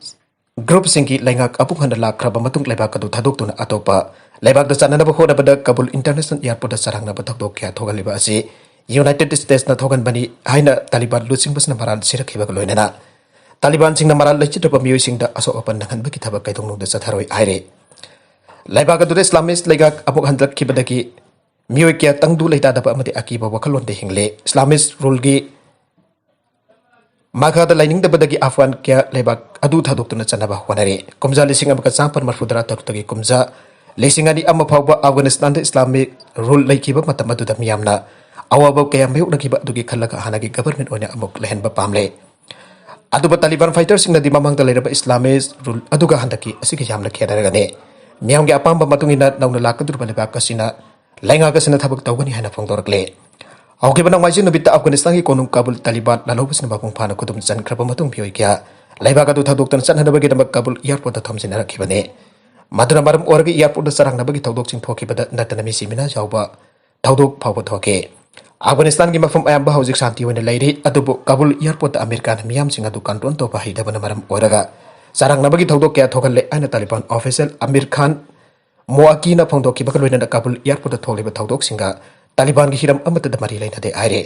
group ꯁꯤꯡꯒꯤ ꯂꯩꯉꯥꯛ ꯑꯃꯨꯛ ꯍꯟꯅ ꯂꯥꯛꯈ꯭ꯔꯕ ꯃꯇꯨꯡ ꯂꯩꯕꯥꯛ ꯑꯗꯨ ꯊꯥꯗꯣꯛꯇꯨꯅ ꯑꯇꯣꯞꯄ ꯂꯩꯕꯥꯛꯇ ꯆꯠꯅꯅꯕ ꯍꯣꯠꯅꯕꯗ ꯀꯥꯕꯨꯜ International Airportꯇ ꯆꯔꯥꯡꯅꯕ ꯊꯧꯗꯣꯛ ꯀꯌꯥ ꯊꯣꯛꯍꯜꯂꯤꯕ ꯑꯁꯤ United Statesꯅ ꯊꯣꯛꯍꯟꯕꯅꯤ ꯍꯥꯏꯅ ꯇꯥꯂꯤꯕꯥꯟ ꯂꯨꯆꯤꯡꯕꯁꯤꯅ ꯃꯔꯥꯜ ꯁꯤꯔꯛꯈꯤꯕꯒ ꯂꯣꯏꯅꯅ ꯇꯥꯂꯤꯕꯥꯟꯁꯤꯡꯅ ꯃꯔꯥꯜ ꯂꯩꯆꯠꯇ꯭ꯔꯕ ꯃꯤꯑꯣꯏꯁꯤꯡꯗ ꯑꯁꯣꯛ ꯑꯄꯟ ꯅꯪꯍꯟꯕꯒꯤ ꯊꯕꯛ ꯀꯩꯗꯧꯅꯨꯡꯗ ꯆꯠꯊꯔꯣꯏ ꯍꯥꯏꯔꯤ꯫ ꯂꯩꯕꯥꯛ ꯑꯗꯨꯗ ꯏꯁꯂꯥꯃꯤꯁ ꯂꯩꯉꯥꯛ ꯑꯃꯨꯛ ꯍꯟꯗꯛꯈꯤꯕꯗꯒꯤ ꯃꯤꯑꯣꯏ ꯀꯌꯥ ꯇꯪꯗꯨ ꯂꯩꯇꯥꯗꯕ ꯑꯃꯗꯤ ꯑꯀꯤꯕ ꯋꯥꯈꯜꯂꯣꯟꯗ ꯍꯤꯡꯂꯦ꯫ ꯏꯁꯂꯥꯃꯤꯁ ruleꯒꯤ ꯃꯈꯥꯗ ꯂꯩꯅꯤꯡꯗꯕꯗꯒꯤ ꯑꯐꯒꯥꯟ ꯀꯌꯥ ꯂꯩꯕꯥꯛ ꯑꯗꯨ ꯊꯥꯗꯣꯛꯇꯨꯅ ꯆꯠꯅꯕ ꯍꯣꯠꯅꯔꯦ꯫ ꯀꯨꯝꯖꯥ ꯂꯤꯁꯤꯡ ꯑꯃꯒ ꯆꯥꯃꯥꯄꯟ ꯃꯔꯐꯨꯇꯔꯥ ꯇꯔꯨꯛꯇꯒꯤ ꯀꯨꯝꯖꯥ ꯂꯤꯁꯤꯡ ꯑꯅꯤ ꯑꯃ ꯐꯥꯎꯕ ꯑꯐꯒꯥꯅꯤꯁꯇꯥꯟꯗ ꯏꯁꯂꯥꯃꯤꯛ rule ꯂꯩꯈꯤꯕ ꯃꯇꯝ ꯑꯗꯨꯗ ꯃꯤꯌꯥꯝꯅ ꯑꯋꯥꯕ ꯀꯌꯥ ꯃꯥꯌꯣꯛꯅꯈꯤꯕ ꯑꯗꯨꯒꯤ ꯈꯜꯂꯒ ꯍꯥꯟꯅꯒꯤ government ꯑꯣꯏꯅ ꯑꯃꯨꯛ ꯂꯩꯍꯟꯕ ꯄꯥꯝꯂꯦ꯫ ꯑꯗꯨꯕꯨ ꯇꯥꯂꯤꯕꯥꯟ fighterꯁꯤꯡꯅꯗꯤ ꯃꯃꯥꯡꯗ ꯂꯩꯔꯕ ꯏꯁꯂꯥꯃꯤꯁ rule ꯑꯗꯨꯒ ꯍꯟꯗꯛꯀꯤ ꯑꯁꯤꯒ ꯌꯥꯝꯅ ꯈꯦꯠꯅꯔꯒꯅꯤ꯫ ꯃꯤꯌꯥꯝꯒꯤ ꯑꯄꯥꯝꯕ ꯃꯇꯨꯡ ꯏꯟꯅ ꯅꯧꯅ ꯂꯥꯛꯀꯗꯧꯔꯤꯕ ꯂꯩꯕꯥꯛ ꯑꯁꯤꯅ ꯂꯩꯉꯥꯛ ꯑꯁꯤꯅ ꯊꯕꯛ ꯇꯧꯒꯅꯤ ꯍꯥꯏꯅ ꯐꯣꯡꯗꯣꯔꯛꯂꯦ꯫ ꯍꯧꯈꯤꯕ ꯅꯣꯡꯃꯥꯏꯖꯤꯡ ꯅꯨꯃꯤꯠꯇ ꯑꯐꯒꯥꯅꯤꯁꯇꯥꯟꯒꯤ ꯀꯣꯅꯨꯡ ꯀꯥꯕꯨꯜ ꯇꯥꯂꯤꯕꯥꯟ ꯂꯥꯜꯍꯧꯕꯁꯤꯡꯅ ꯃꯄꯨꯡ ꯐꯥꯅ ꯈꯨꯗꯨꯝ ꯆꯟꯈ꯭ꯔꯕ ꯃꯇꯨꯡ ꯃꯤꯑꯣꯏ ꯀꯌꯥ ꯂꯩꯕꯥꯛ ꯑꯗꯨ ꯊꯥꯗꯣꯛꯇꯨꯅ ꯆꯠꯅꯅꯕꯒꯤꯗꯃꯛ ꯀꯥꯕꯨꯜ airportꯇ ꯊꯣꯝꯖꯤꯟꯅꯔꯛꯈꯤꯕꯅꯤ꯫ ꯃꯗꯨꯅ ꯃꯔꯝ ꯑꯣꯏꯔꯒ airportꯇ ꯆꯔꯥꯡꯅꯕꯒꯤ ꯊꯧꯗꯣꯛꯁꯤꯡ ꯊꯣꯛꯈꯤꯕꯗ ꯅꯠꯇꯅ ꯃꯤ ꯁꯤꯃꯤꯅꯥ ꯌꯥꯎꯕ ꯊꯧꯗꯣꯛ ꯐꯥꯎꯕ ꯊꯣꯛꯈꯤ꯫ ꯑꯐꯒꯥꯅꯤꯁꯇꯥꯟꯒꯤ ꯃꯐꯝ ꯑꯌꯥꯝꯕ ꯍꯧꯖꯤꯛ ꯁꯥꯟꯇꯤ ꯑꯣꯏꯅ ꯂꯩꯔꯤ, ꯑꯗꯨꯕꯨ ꯀꯥꯕꯨꯜ ꯑꯦꯌꯔꯄꯣꯔꯠꯇ ꯑꯃꯦꯔꯤꯀꯥꯅ ꯃꯤꯌꯥꯝꯁꯤꯡ ꯑꯗꯨ ꯀꯟꯇ꯭ꯔꯣꯜ ꯇꯧꯕ ꯍꯩꯇꯕꯅ ꯃꯔꯝ ꯑꯣꯏꯔꯒ ꯆꯔꯥꯡꯅꯕꯒꯤ ꯊꯧꯗꯣꯛ ꯀꯌꯥ ꯊꯣꯛꯍꯜꯂꯦ ꯍꯥꯏꯅ ꯇꯥꯂꯤꯕꯥꯟ ꯑꯣꯐꯤꯁꯤꯌꯦꯜ ꯑꯃꯤꯔ ꯈꯥꯟ ꯃꯣꯑꯥꯀꯤꯅ ꯐꯣꯡꯗꯣꯛꯈꯤꯕꯒ ꯂꯣꯏꯅꯅ ꯀꯥꯕꯨꯜ ꯑꯦꯌꯔꯄꯣꯔꯠꯇ ꯊꯣꯛꯂꯤꯕ ꯊꯧꯗꯣꯛꯁꯤꯡꯒ ꯇꯥꯂꯤꯕꯥꯟꯒꯤ ꯍꯤꯔꯝ ꯑꯃꯠꯇꯗ ꯃꯔꯤ ꯂꯩꯅꯗꯦ ꯍꯥꯏꯔꯦ꯫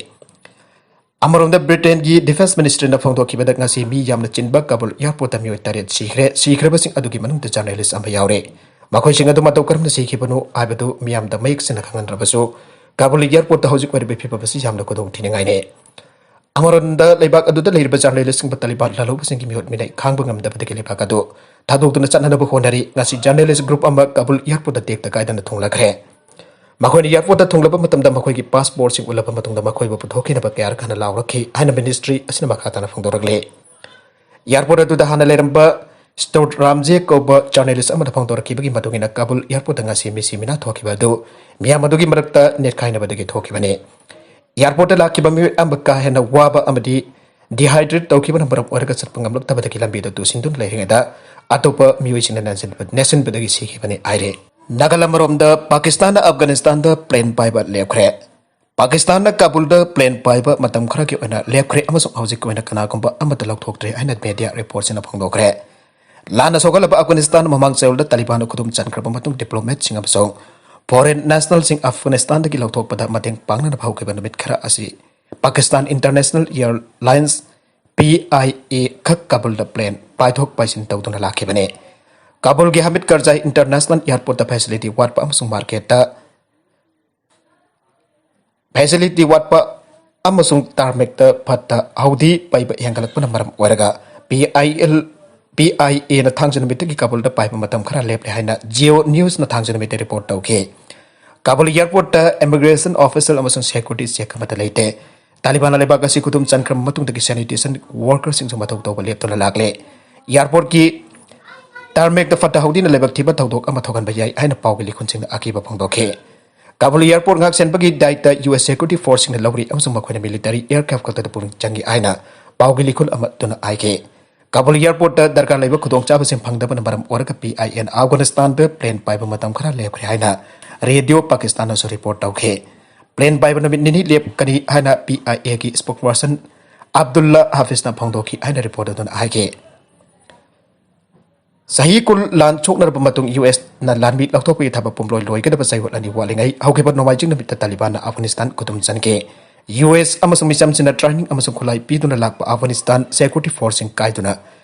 ꯑꯃꯔꯣꯝꯗ ꯕ꯭ꯔꯤꯇꯦꯟꯒꯤ ꯗꯤꯐꯦꯟꯁ ꯃꯤꯅꯤꯁꯇ꯭ꯔꯤꯅ ꯐꯣꯡꯗꯣꯛꯈꯤꯕꯗ ꯉꯁꯤ ꯃꯤ ꯌꯥꯝꯅ ꯆꯤꯟꯕ ꯀꯥꯕꯨꯜ ꯑꯦꯌꯔꯄꯣꯔꯠꯇ ꯃꯤꯑꯣꯏ ꯇꯔꯦꯠ ꯁꯤꯈ꯭ꯔꯦ, ꯁꯤꯈ꯭ꯔꯕꯁꯤꯡ ꯑꯗꯨꯒꯤ ꯃꯅꯨꯡꯗ ꯖꯔꯅꯦꯂꯤꯁ ꯑꯃ ꯌꯥꯎꯔꯦ꯫ ꯃꯈꯣꯏꯁꯤꯡ ꯑꯗꯨ ꯃꯇꯧ ꯀꯔꯝꯅ ꯁꯤꯈꯤꯕꯅꯣ ꯍꯥꯏꯕꯗꯨ ꯃꯤꯌꯥꯝꯗ ꯃꯌꯦꯛ ꯁꯦꯡꯅ ꯈꯪꯍꯟꯗ꯭ꯔꯕꯁꯨ, ꯀꯥꯕꯨꯜ ꯑꯦꯌꯔꯄꯣꯔꯠꯇ ꯍꯧꯖꯤꯛ ꯑꯣꯏꯔꯤꯕ ꯐꯤꯕꯝ ꯑꯁꯤ ꯌꯥꯝꯅ ꯈꯨꯗꯣꯡ ꯊꯤꯅꯤꯡꯉꯥꯏꯅꯤ꯫ ꯑꯃꯔꯣꯝꯗ ꯂꯩꯕꯥꯛ ꯑꯗꯨꯗ ꯂꯩꯔꯤꯕ ꯖꯔꯅꯦꯂꯤꯁꯁꯤꯡꯕꯨ ꯇꯥꯂꯤꯕꯥꯟ ꯂꯥꯜꯍꯧꯕꯁꯤꯡꯒꯤ ꯃꯤꯍꯨꯠ ꯃꯤꯅꯩ ꯈꯥꯡꯕ ꯉꯝꯗꯕꯗꯒꯤ ꯂꯩꯕꯥꯛ ꯑꯗꯨ ꯊꯥꯗꯣꯛꯇꯨꯅ ꯆꯠꯅꯅꯕ ꯍꯣꯠꯅꯔꯤ꯫ ꯉꯁꯤ ꯖꯔꯅꯦꯂꯤꯁ ꯒ꯭ꯔꯨꯞ ꯑꯃ ꯀꯥꯕꯨꯜ ꯑꯦꯌꯔꯄꯣꯔꯠꯇ ꯇꯦꯛꯇ ꯀꯥꯏꯗꯅ ꯊꯨꯡꯂꯈ꯭ꯔꯦ꯫ ꯃꯈꯣꯏꯅ ꯑꯦꯌꯔꯄꯣꯔꯠꯇ ꯊꯨꯡꯂꯕ ꯃꯇꯝꯗ ꯃꯈꯣꯏꯒꯤ ꯄꯥꯁꯄꯣꯔꯠꯁꯤꯡ ꯎꯠꯂꯕ ꯃꯇꯨꯡꯗ ꯃꯈꯣꯏꯕꯨ ꯄꯨꯊꯣꯛꯈꯤꯅꯕ ꯀꯌꯥꯔꯛ ꯍꯟꯅ ꯂꯥꯎꯔꯛꯈꯤ ꯍꯥꯏꯅ ꯃꯤꯅꯤꯁꯇ꯭ꯔꯤ ꯑꯁꯤꯅ ꯃꯈꯥ ꯇꯥꯅ ꯐꯣꯡꯗꯣꯔꯛꯂꯤ꯫ ꯑꯦꯌꯔꯄꯣꯔꯠ ꯑꯗꯨꯗ ꯍꯥꯟꯅ ꯂꯩꯔꯝꯕ ꯁ꯭ꯇꯣꯠ ꯔꯥꯝꯖꯦ ꯀꯧꯕ ꯖꯔꯅꯦꯂꯤꯁ ꯑꯃꯅ ꯐꯣꯡꯗꯣꯔꯛꯈꯤꯕꯒꯤ ꯃꯇꯨꯡ ꯏꯟꯅ, ꯀꯥꯕꯨꯜ ꯑꯦꯌꯔꯄꯣꯔꯠꯇ ꯉꯁꯤ ꯃꯤꯁꯤ ꯃꯤꯅꯥ ꯊꯣꯛꯈꯤꯕ ꯑꯗꯨ ꯃꯤꯌꯥꯝ ꯑꯗꯨꯒꯤ ꯃꯔꯛꯇ ꯅꯦꯠꯈꯥꯏꯅꯕꯗꯒꯤ ꯊꯣꯛꯈꯤꯕꯅꯤ꯫ ꯑꯦꯌꯔꯄꯣꯔꯠꯇ ꯂꯥꯛꯈꯤꯕ ꯃꯤꯑꯣꯏ ꯑꯌꯥꯝꯕ ꯀꯥ ꯍꯦꯟꯅ ꯋꯥꯕ ꯑꯃꯗꯤ ꯗꯤꯍꯥꯏꯗ꯭ꯔꯦꯠ ꯇꯧꯈꯤꯕꯅ ꯃꯔꯝ ꯑꯣꯏꯔꯒ ꯆꯠꯄ ꯉꯝꯂꯛꯇꯕꯗꯒꯤ ꯂꯝꯕꯤꯗ ꯇꯨꯁꯤꯟꯗꯨꯅ ꯂꯩꯔꯤꯉꯩꯗ ꯑꯇꯣꯞꯄ ꯃꯤꯑꯣꯏꯁꯤꯡꯅ ꯅꯦꯠꯁꯤꯟꯕ-, ꯅꯦꯠꯁꯤꯟꯕꯗꯒꯤ ꯁꯤꯈꯤꯕꯅꯤ ꯍꯥꯏꯔꯤ꯫ ꯅꯥꯒꯥꯂꯦꯟ ꯑꯃꯔꯣꯝꯗ ꯄꯥꯀꯤꯁꯇꯥꯟꯅ ꯑꯐꯒꯥꯅꯤꯁꯇꯥꯟꯗ ꯄ꯭ꯂꯦꯟ ꯄꯥꯏꯕ ꯂꯦꯞꯈ꯭ꯔꯦ꯫ ꯄꯥꯀꯤꯁꯇꯥꯟꯅ ꯀꯥꯕꯨꯜꯗ ꯄ꯭ꯂꯦꯟ ꯄꯥꯏꯕ ꯃꯇꯝ ꯈꯔꯒꯤ ꯑꯣꯏꯅ ꯂꯦꯞꯈ꯭ꯔꯦ ꯑꯃꯁꯨꯡ ꯍꯧꯖꯤꯛꯀꯤ ꯑꯣꯏꯅ ꯀꯅꯥꯒꯨꯝꯕ ꯑꯃꯠꯇ ꯂꯧꯊꯣꯛꯇ꯭ꯔꯦ ꯍꯥꯏꯅ ꯃꯦꯗꯤꯌꯥ ꯔꯤꯄꯣꯔꯠꯁꯤꯡꯅ ꯐꯣꯡꯗꯣꯛꯈ꯭ꯔꯦ꯫ ꯂꯥꯟꯅ ꯁꯣꯛꯍꯜꯂꯕ ꯑꯐꯒꯥꯅꯤꯁꯇꯥꯟ ꯃꯃꯥꯡ ꯆꯌꯣꯜꯗ ꯇꯥꯂꯤꯕꯥꯟꯅ ꯈꯨꯗꯨꯝ ꯆꯟꯈ꯭ꯔꯕ ꯃꯇꯨꯡ ꯗꯤꯄ꯭ꯂꯣꯃꯦꯠꯁꯤꯡ ꯑꯃꯁꯨꯡ ꯐꯣꯔꯦꯟ ꯅꯦꯁꯅꯦꯜꯁꯤꯡ ꯑꯐꯒꯥꯅꯤꯁꯇꯥꯟꯗꯒꯤ ꯂꯧꯊꯣꯛꯄꯗ ꯃꯇꯦꯡ ꯄꯥꯡꯅꯅꯕ ꯍꯧꯈꯤꯕ ꯅꯨꯃꯤꯠ ꯈꯔ ꯑꯁꯤ Pakistan international ꯑꯦꯌꯔꯂꯥꯏꯟꯁ, P I A, ꯈꯛ ꯀꯥꯕꯨꯜꯗ ꯄ꯭ꯂꯦꯟ ꯄꯥꯏꯊꯣꯛ ꯄꯥꯏꯁꯤꯟ ꯇꯧꯗꯨꯅ ꯂꯥꯛꯈꯤꯕꯅꯤ꯫ ꯀꯥꯕꯨꯜꯒꯤ ꯍꯥꯃꯤꯗ ꯀꯔꯖꯥꯏ ꯏꯟꯇꯔꯅꯦꯁꯅꯦꯜ ꯑꯦꯌꯔꯄꯣꯔꯠꯇ ꯐꯦꯁꯤꯂꯤꯇꯤ ꯋꯥꯠꯄ ꯑꯃꯁꯨꯡ ꯃꯥꯔꯀꯦꯠꯇ ꯐꯦꯁꯤꯂꯤꯇꯤ ꯋꯥꯠꯄ ꯑꯃꯁꯨꯡ ꯇꯥꯔꯃꯦꯛꯇ ꯐꯠꯇ ꯍꯥꯎꯗꯤ ꯄꯩꯕ ꯍꯦꯟꯒꯠꯂꯛꯄꯅ ꯃꯔꯝ ꯑꯣꯏꯔꯒ P I L, P I ꯑꯦꯅ ꯊꯥꯡꯖ ꯅꯨꯃꯤꯠꯇꯒꯤ ꯀꯥꯕꯨꯜꯗ ꯄꯥꯏꯕ ꯃꯇꯝ ꯈꯔ ꯂꯦꯞꯂꯦ ꯍꯥꯏꯅ ꯖꯤꯑꯣ ꯅ꯭ꯌꯨꯁꯅ ꯊꯥꯡꯖ ꯅꯨꯃꯤꯠꯇ ꯔꯤꯄꯣꯔꯠ ꯇꯧꯈꯤ꯫ ꯀꯥꯕꯨꯜ ꯑꯦꯌꯔꯄꯣꯔꯠꯇ ꯏꯃꯤꯒ꯭ꯔꯦꯁꯟ ꯑꯣꯐꯤꯁꯤꯌꯦꯜ ꯑꯃꯁꯨꯡ ꯁꯦꯀ꯭ꯌꯨꯔꯤꯇꯤ ꯆꯦꯛ ꯑꯃꯠꯇ ꯂꯩꯇꯦ꯫ ꯇꯥꯂꯤꯕꯥꯟꯅ ꯂꯩꯕꯥꯛ ꯑꯁꯤ ꯈꯨꯗꯨꯝ ꯆꯟꯈ꯭ꯔꯕ ꯃꯇꯨꯡꯗꯒꯤ ꯁꯦꯅꯤꯇꯦꯁꯟ ꯋꯥꯔꯀꯔꯁꯤꯡꯁꯨ ꯃꯊꯧ ꯇꯧꯕ ꯂꯦꯞꯇꯨꯅ ꯂꯥꯛꯂꯦ꯫ ꯑꯦꯌꯔꯄꯣꯔꯠꯀꯤ ꯇꯥꯔꯃꯦꯛꯇ ꯐꯠꯇ ꯍꯥꯎꯗꯤꯅ ꯂꯥꯏꯕꯛ ꯊꯤꯕ ꯊꯧꯗꯣꯛ ꯑꯃ ꯊꯣꯛꯍꯟꯕ ꯌꯥꯏ ꯍꯥꯏꯅ ꯄꯥꯎꯒꯤ ꯂꯤꯈꯨꯟꯁꯤꯡꯅ ꯑꯀꯤꯕ ꯐꯣꯡꯗꯣꯛꯈꯤ꯫ ꯀꯥꯕꯨꯜ ꯑꯦꯌꯔꯄꯣꯔꯠ ꯉꯥꯛ ꯁꯦꯟꯕꯒꯤ ꯗꯥꯏꯇ ꯌꯨ ꯑꯦꯁ ꯁꯦꯀ꯭ꯌꯨꯔꯤꯇꯤ ꯐꯣꯔꯁꯁꯤꯡꯅ ꯂꯧꯔꯤ ꯑꯃꯁꯨꯡ ꯃꯈꯣꯏꯅ ꯃꯤꯂꯤꯇꯔꯤ ꯑꯦꯌꯔꯀ꯭ꯔꯥꯐ ꯈꯛꯇꯗ ꯄꯨꯛꯅꯤꯡ ꯆꯪꯏ ꯍꯥꯏꯅ ꯄꯥꯎꯒꯤ ꯂꯤꯈꯨꯟ ꯑꯃꯗꯨꯅ ꯍꯥꯏꯈꯤ꯫ ꯀꯥꯕꯨꯜ ꯑꯦꯌꯔꯄꯣꯔꯠꯇ ꯗꯔꯀꯥꯔ ꯂꯩꯕ ꯈꯨꯗꯣꯡꯆꯥꯕꯁꯤꯡ ꯐꯪꯗꯕꯅ ꯃꯔꯝ ꯑꯣꯏꯔꯒ ꯄꯤ ꯑꯥꯏ ꯑꯦꯅ ꯑꯐꯒꯥꯅꯤꯁꯇꯥꯟꯗ ꯄ꯭ꯂꯦꯟ ꯄꯥꯏꯕ ꯃꯇꯝ ꯈꯔ ꯂꯦꯞꯈ꯭ꯔꯦ ꯍꯥꯏꯅ ꯔꯦꯗꯤꯑꯣ ꯄꯥꯀꯤꯁꯇꯥꯟꯅꯁꯨ ꯔꯤꯄꯣꯔꯠ ꯇꯧꯈꯤ꯫ ꯄ꯭ꯂꯦꯟ ꯄꯥꯏꯕ ꯅꯨꯃꯤꯠ ꯅꯤꯅꯤ ꯂꯦꯞꯀꯅꯤ ꯍꯥꯏꯅ ꯄꯤ ꯑꯥꯏ ꯑꯦꯒꯤ ꯁ꯭ꯄꯣꯛꯁꯄꯔꯁꯟ ꯑꯕꯗꯨꯜꯂꯥ ꯍꯥꯐꯤꯖꯅ ꯐꯣꯡꯗꯣꯛꯈꯤ ꯍꯥꯏꯅ ꯔꯤꯄꯣꯔꯠ ꯑꯗꯨꯅ ꯍꯥꯏꯈꯤ꯫ ꯆꯍꯤ ꯀꯨꯟ ꯂꯥꯟ ꯁꯣꯛꯅꯔꯕ ꯃꯇꯨꯡ ꯌꯨ ꯑꯦꯁꯅ ꯂꯥꯟꯃꯤ ꯂꯧꯊꯣꯛꯄꯒꯤ ꯊꯕꯛ ꯄꯨꯝꯂꯣꯏ ꯂꯣꯏꯒꯗꯕ ꯆꯌꯣꯜ ꯑꯅꯤ ꯋꯥꯠꯂꯤꯉꯩ ꯍꯧꯈꯤꯕ ꯅꯣꯡꯃꯥꯏꯖꯤꯡ ꯅꯨꯃꯤꯠꯇ ꯇꯥꯂꯤꯕꯥꯟꯅ ꯑꯐꯒꯥꯅꯤꯁꯇꯥꯟ ꯈꯨꯗꯨꯝ ꯆꯟꯈꯤ꯫ ꯌꯨ ꯑꯦꯁ ꯑꯃꯁꯨꯡ ꯃꯤꯆꯝꯁꯤꯡꯅ ꯇ꯭ꯔꯦꯅꯤꯡ ꯑꯃꯁꯨꯡ ꯈꯨꯠꯂꯥꯏ ꯄꯤꯗꯨꯅ ꯂꯥꯛꯄ ꯑꯐꯒꯥꯅꯤꯁꯇꯥꯟ ꯁꯦꯀ꯭ꯌꯨꯔꯤꯇꯤ ꯐꯣꯔꯁꯁꯤꯡ ꯀꯥꯏꯗꯨꯅ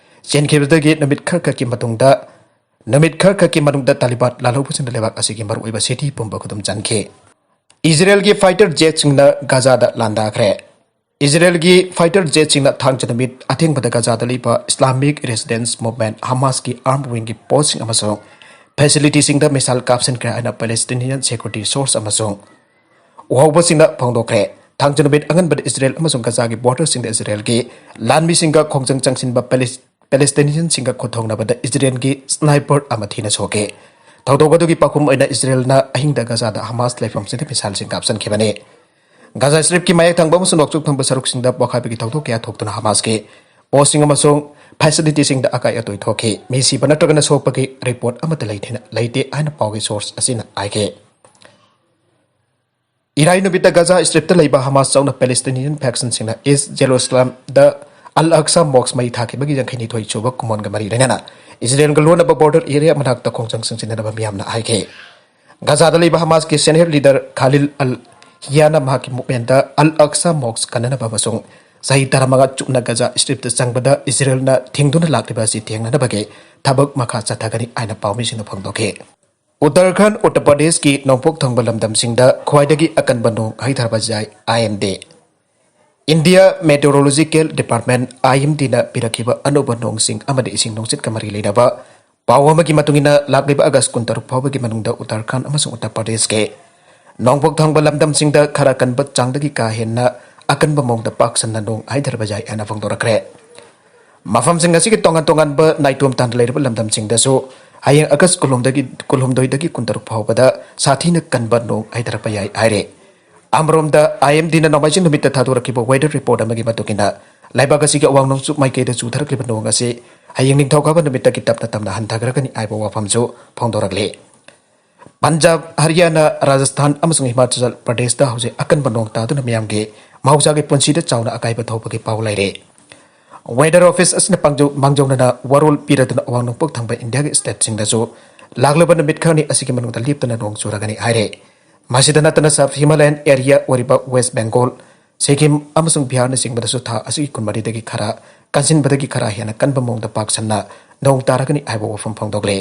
ꯆꯦꯟꯈꯤꯕꯗꯒꯤ ꯅꯨꯃꯤꯠ ꯈꯔꯈꯛꯀꯤ ꯃꯇꯨꯡꯗ, ꯅꯨꯃꯤꯠ ꯈꯔꯈꯛꯀꯤ ꯃꯅꯨꯡꯗ ꯇꯥꯂꯤꯕꯥꯟ ꯂꯥꯜꯍꯧꯕꯁꯤꯡꯅ ꯂꯩꯕꯥꯛ ꯑꯁꯤꯒꯤ ꯃꯔꯨꯑꯣꯏꯕ ꯁꯤꯇꯤ ꯄꯨꯝꯕ ꯈꯨꯗꯨꯝ ꯆꯟꯈꯤ꯫ ꯏꯖꯔꯦꯜꯒꯤ ꯐꯥꯏꯇꯔ ꯖꯦꯠꯁꯤꯡꯅ ꯒꯥꯖꯥꯗ ꯂꯥꯟꯗꯥꯈ꯭ꯔꯦ꯫ ꯏꯖꯔꯦꯜꯒꯤ ꯐꯥꯏꯇꯔ ꯖꯦꯠꯁꯤꯡꯅ ꯊꯥꯡꯖ ꯅꯨꯃꯤꯠ ꯑꯊꯦꯡꯕꯗ ꯒꯥꯖꯥꯗ ꯂꯩꯕ ꯏꯁꯂꯥꯃꯤꯛ ꯔꯦꯁꯤꯁꯇꯦꯟꯁ ꯃꯨꯚꯃꯦꯟꯠ ꯍꯃꯥꯁꯀꯤ ꯑꯥꯔꯝ ꯋꯤꯡꯒꯤ ꯄꯣꯁꯁꯤꯡ ꯑꯃꯁꯨꯡ ꯐꯦꯁꯤꯂꯤꯇꯤꯁꯤꯡꯗ ꯃꯤꯁꯥꯏꯜ ꯀꯥꯞꯁꯤꯟꯈ꯭ꯔꯦ ꯍꯥꯏꯅ ꯄꯦꯂꯦꯁꯇꯤꯅꯤꯌꯟ ꯁꯦꯀ꯭ꯌꯨꯔꯤꯇꯤ ꯁꯣꯔꯁ ꯑꯃꯁꯨꯡ ꯎꯍꯧꯕꯁꯤꯡꯅ ꯐꯣꯡꯗꯣꯛꯈ꯭ꯔꯦ꯫ ꯊꯥꯡꯖ ꯅꯨꯃꯤꯠ ꯑꯉꯟꯕꯗ ꯏꯖꯔꯦꯜ ꯑꯃꯁꯨꯡ ꯒꯥꯖꯥꯒꯤ ꯕꯣꯔꯗꯔꯁꯤꯡꯗ ꯏꯖꯔꯦꯜꯒꯤ ꯂꯥꯟꯃꯤꯁꯤꯡꯒ ꯈꯣꯡꯖꯪ ꯆꯪꯁꯤꯟꯕ ꯄꯦꯂꯦꯁ-, ꯄꯦꯂꯦꯁꯇꯤꯅꯤꯌꯟꯁꯤꯡꯒ ꯈꯨꯠꯊꯣꯡꯅꯕꯗ ꯏꯖꯔꯦꯜꯒꯤ ꯁ꯭ꯅꯥꯏꯄꯔ ꯑꯃ ꯊꯤꯅ ꯁꯣꯛꯈꯤ꯫ ꯊꯧꯗꯣꯛ ꯑꯗꯨꯒꯤ ꯄꯥꯎꯈꯨꯝ ꯑꯣꯏꯅ ꯏꯖꯔꯦꯜꯅ ꯑꯍꯤꯡꯗ ꯒꯥꯖꯥꯗ ꯍꯃꯥꯁ ꯂꯩꯐꯝꯁꯤꯡꯗ ꯃꯤꯁꯥꯏꯜꯁꯤꯡ ꯀꯥꯞꯁꯤꯟꯈꯤꯕꯅꯤ꯫ ꯒꯥꯖꯥ ꯁ꯭ꯇ꯭ꯔꯤꯞꯀꯤ ꯃꯌꯥꯏ ꯊꯪꯕ ꯑꯃꯁꯨꯡ ꯅꯣꯡꯆꯨꯞ ꯊꯪꯕ ꯁꯔꯨꯛꯁꯤꯡꯗ ꯄꯣꯈꯥꯏꯕꯒꯤ ꯊꯧꯗꯣꯛ ꯀꯌꯥ ꯊꯣꯛꯇꯨꯅ ꯍꯃꯥꯁꯀꯤ ꯄꯣꯁꯁꯤꯡ ꯑꯃꯁꯨꯡ ꯐꯦꯁꯤꯂꯤꯇꯤꯁꯤꯡꯗ ꯑꯀꯥꯏ ꯑꯇꯣꯏ ꯊꯣꯛꯈꯤ꯫ ꯃꯤ ꯁꯤꯕ ꯅꯠꯇ꯭ꯔꯒꯅ ꯁꯣꯛꯄꯒꯤ ꯔꯤꯄꯣꯔꯠ ꯑꯃꯠꯇ ꯂꯩꯇꯦꯅ, ꯂꯩꯇꯦ ꯍꯥꯏꯅ ꯄꯥꯎꯒꯤ ꯁꯣꯔꯁ ꯑꯁꯤꯅ ꯍꯥꯏꯈꯤ꯫ ꯏꯔꯥꯏ ꯅꯨꯃꯤꯠꯇ ꯒꯥꯖꯥ ꯁ꯭ꯇ꯭ꯔꯤꯞꯇ ꯂꯩꯕ ꯍꯃꯥꯁ ꯌꯥꯎꯅ ꯄꯦꯂꯦꯁꯇꯤꯅꯤꯌꯟ ꯐꯦꯛꯁꯟꯁꯤꯡꯅ ꯏꯁ ꯖꯦꯔꯨꯁꯂꯝꯗ ꯑꯜ ꯑꯛꯁꯥ ꯃꯣꯛꯁ ꯃꯩ ꯊꯥꯈꯤꯕꯒꯤ ꯌꯥꯡꯈꯩꯅꯤꯊꯣꯏ ꯁꯨꯕ ꯀꯨꯝꯑꯣꯟꯒ ꯃꯔꯤ ꯂꯩꯅꯅ ꯏꯖꯔꯦꯜꯒ ꯂꯣꯟꯅꯕ ꯕꯣꯔꯗꯔ ꯑꯦꯔꯤꯌꯥ ꯃꯅꯥꯛꯇ ꯈꯣꯡꯖꯪ ꯆꯪꯁꯤꯟꯅꯅꯕ ꯃꯤꯌꯥꯝꯅ ꯍꯥꯏꯈꯤ꯫ ꯒꯥꯖꯥꯗ ꯂꯩꯕ ꯍꯃꯥꯁꯀꯤ ꯁꯦꯅꯤꯌꯔ ꯂꯤꯗꯔ ꯈꯥꯂꯤꯜ ꯑꯜ ꯍꯤꯌꯥꯅ ꯃꯍꯥꯛꯀꯤ ꯃꯨꯚꯃꯦꯟꯠꯇ ꯑꯜ ꯑꯛꯁꯥ ꯃꯣꯛꯁ ꯀꯟꯅꯅꯕ ꯑꯃꯁꯨꯡ ꯆꯍꯤ ꯇꯔꯥꯃꯉꯥ ꯆꯨꯞꯅ ꯒꯥꯖꯥ ꯁ꯭ꯇ꯭ꯔꯤꯞꯇ ꯆꯪꯕꯗ ꯏꯖꯔꯦꯜꯅ ꯊꯤꯡꯗꯨꯅ ꯂꯥꯛꯂꯤꯕ ꯑꯁꯤ ꯊꯦꯡꯅꯅꯕꯒꯤ ꯊꯕꯛ ꯃꯈꯥ ꯆꯠꯊꯒꯅꯤ ꯍꯥꯏꯅ ꯄꯥꯎꯃꯤꯁꯤꯡꯅ ꯐꯣꯡꯗꯣꯛꯈꯤ꯫ ꯎꯠꯇꯔꯈꯟꯗ, ꯎꯠꯇꯔ ꯄ꯭ꯔꯗꯦꯁꯀꯤ ꯅꯣꯡꯄꯣꯛ ꯊꯪꯕ ꯂꯝꯗꯝꯁꯤꯡꯗ ꯈ꯭ꯋꯥꯏꯗꯒꯤ ꯑꯀꯟꯕ ꯅꯣꯡ ꯍꯩꯊꯔꯕ ꯌꯥꯏ, I M D. India meteorological department, I M ꯗꯤꯅ ꯄꯤꯔꯛꯈꯤꯕ ꯑꯅꯧꯕ ꯅꯣꯡꯁꯤꯡ ꯑꯃꯗꯤ ꯏꯁꯤꯡ ꯅꯨꯡꯁꯤꯠꯀ ꯃꯔꯤ ꯂꯩꯅꯕ ꯄꯥꯎ ꯑꯃꯒꯤ ꯃꯇꯨꯡ ꯏꯟꯅ, ꯂꯥꯛꯂꯤꯕ ꯑꯥꯒꯁ ꯀꯨꯟꯇꯔꯨꯛ ꯐꯥꯎꯕꯒꯤ ꯃꯅꯨꯡꯗ ꯎꯠꯇꯔꯈꯟꯗ ꯑꯃꯁꯨꯡ ꯎꯠꯇꯔ ꯄ꯭ꯔꯗꯦꯁꯀꯤ ꯅꯣꯡꯄꯣꯛ ꯊꯪꯕ ꯂꯝꯗꯝꯁꯤꯡꯗ ꯈꯔ ꯀꯟꯕ ꯆꯥꯡꯗꯒꯤ ꯀꯥ ꯍꯦꯟꯅ ꯑꯀꯟꯕ ꯃꯑꯣꯡꯗ ꯄꯥꯛ ꯁꯟꯅ ꯅꯣꯡ ꯍꯩꯊꯔꯕ ꯌꯥꯏ ꯍꯥꯏꯅ ꯐꯣꯡꯗꯣꯔꯛꯈ꯭ꯔꯦ꯫ ꯃꯐꯝꯁꯤꯡ ꯑꯁꯤꯒꯤ ꯇꯣꯉꯥꯟ ꯇꯣꯉꯥꯟꯕ ꯅꯥꯏꯇꯣꯝ ꯇꯥꯅ ꯂꯩꯔꯕ ꯂꯝꯗꯝꯁꯤꯡꯗꯁꯨ ꯍꯌꯦꯡ ꯑꯥꯒꯁ ꯀꯨꯟꯍꯨꯝꯗꯣꯏꯗꯒꯤ, ꯀꯨꯟꯍꯨꯝꯗꯣꯏꯗꯒꯤ ꯀꯨꯟꯇꯔꯨꯛ ꯐꯥꯎꯕꯗ ꯁꯥꯊꯤꯅ ꯀꯟꯕ ꯅꯣꯡ ꯍꯩꯊꯔꯛꯄ ꯌꯥꯏ ꯍꯥꯏꯔꯦ꯫ ꯑꯃꯔꯣꯝꯗ, ꯑꯥꯏ ꯑꯦꯝ ꯗꯤꯅ ꯅꯣꯡꯃꯥꯏꯖꯤꯡ ꯅꯨꯃꯤꯠꯇ ꯊꯥꯗꯣꯔꯛꯈꯤꯕ ꯋꯦꯗꯔ ꯔꯤꯄꯣꯔꯠ ꯑꯃꯒꯤ ꯃꯇꯨꯡ ꯏꯟꯅ, ꯂꯩꯕꯥꯛ ꯑꯁꯤꯒꯤ ꯑꯋꯥꯡ ꯅꯣꯡꯆꯨꯞ ꯃꯥꯏꯀꯩꯗ ꯆꯨꯊꯔꯛꯂꯤꯕ ꯅꯣꯡ ꯑꯁꯤ ꯍꯌꯦꯡ ꯅꯤꯡꯊꯧꯀꯥꯕ ꯅꯨꯃꯤꯠꯇꯒꯤ ꯇꯞꯅ ꯇꯞꯅ ꯍꯟꯊꯈ꯭ꯔꯒꯅꯤ ꯍꯥꯏꯕ ꯋꯥꯐꯝꯁꯨ ꯐꯣꯡꯗꯣꯔꯛꯂꯤ꯫ ꯄꯟꯖꯥꯕ, ꯍꯔꯤꯌꯥꯅꯥ, ꯔꯥꯖꯁꯊꯥꯟ ꯑꯃꯁꯨꯡ ꯍꯤꯃꯥꯆꯜ ꯄ꯭ꯔꯗꯦꯁꯇ ꯍꯧꯖꯤꯛ ꯑꯀꯟꯕ ꯅꯣꯡ ꯇꯥꯗꯨꯅ ꯃꯤꯌꯥꯝꯒꯤ ꯃꯍꯧꯁꯥꯒꯤ ꯄꯨꯟꯁꯤꯗ ꯆꯥꯎꯅ ꯑꯀꯥꯏꯕ ꯊꯣꯛꯄꯒꯤ ꯄꯥꯎ ꯂꯩꯔꯦ꯫ Weather Office ꯑꯁꯤꯅ ꯄꯥꯡꯖꯧ-, ꯃꯥꯡꯖꯧꯅꯅ ꯋꯥꯔꯣꯜ ꯄꯤꯔꯗꯨꯅ ꯑꯋꯥꯡ ꯅꯣꯡꯄꯣꯛ ꯊꯪꯕ ꯏꯟꯗꯤꯌꯥꯒꯤ ꯁ꯭ꯇꯦꯠꯁꯤꯡꯗꯁꯨ ꯂꯥꯛꯂꯕ ꯅꯨꯃꯤꯠ ꯈꯔꯅꯤ ꯑꯁꯤꯒꯤ ꯃꯅꯨꯡꯗ ꯂꯦꯞꯇꯅ ꯅꯣꯡ ꯆꯨꯔꯒꯅꯤ ꯍꯥꯏꯔꯦ꯫ ꯃꯁꯤꯗ ꯅꯠꯇꯅ Sub Himalayan Area ꯑꯣꯏꯔꯤꯕ West Bengal, ꯁꯤꯛꯀꯤꯝ ꯑꯃꯁꯨꯡ ꯕꯤꯍꯥꯔꯅꯆꯤꯡꯕꯗꯁꯨ ꯊꯥ ꯑꯁꯤꯒꯤ ꯀꯨꯟꯃꯔꯤꯗꯒꯤ ꯈꯔ ꯀꯟꯁꯤꯟꯕꯗꯒꯤ ꯈꯔ ꯍꯦꯟꯅ ꯀꯟꯕ ꯃꯑꯣꯡꯗ ꯄꯥꯛ ꯁꯟꯅ ꯅꯣꯡ ꯇꯥꯔꯒꯅꯤ ꯍꯥꯏꯕ ꯋꯥꯐꯝ ꯐꯣꯡꯗꯣꯛꯂꯦ꯫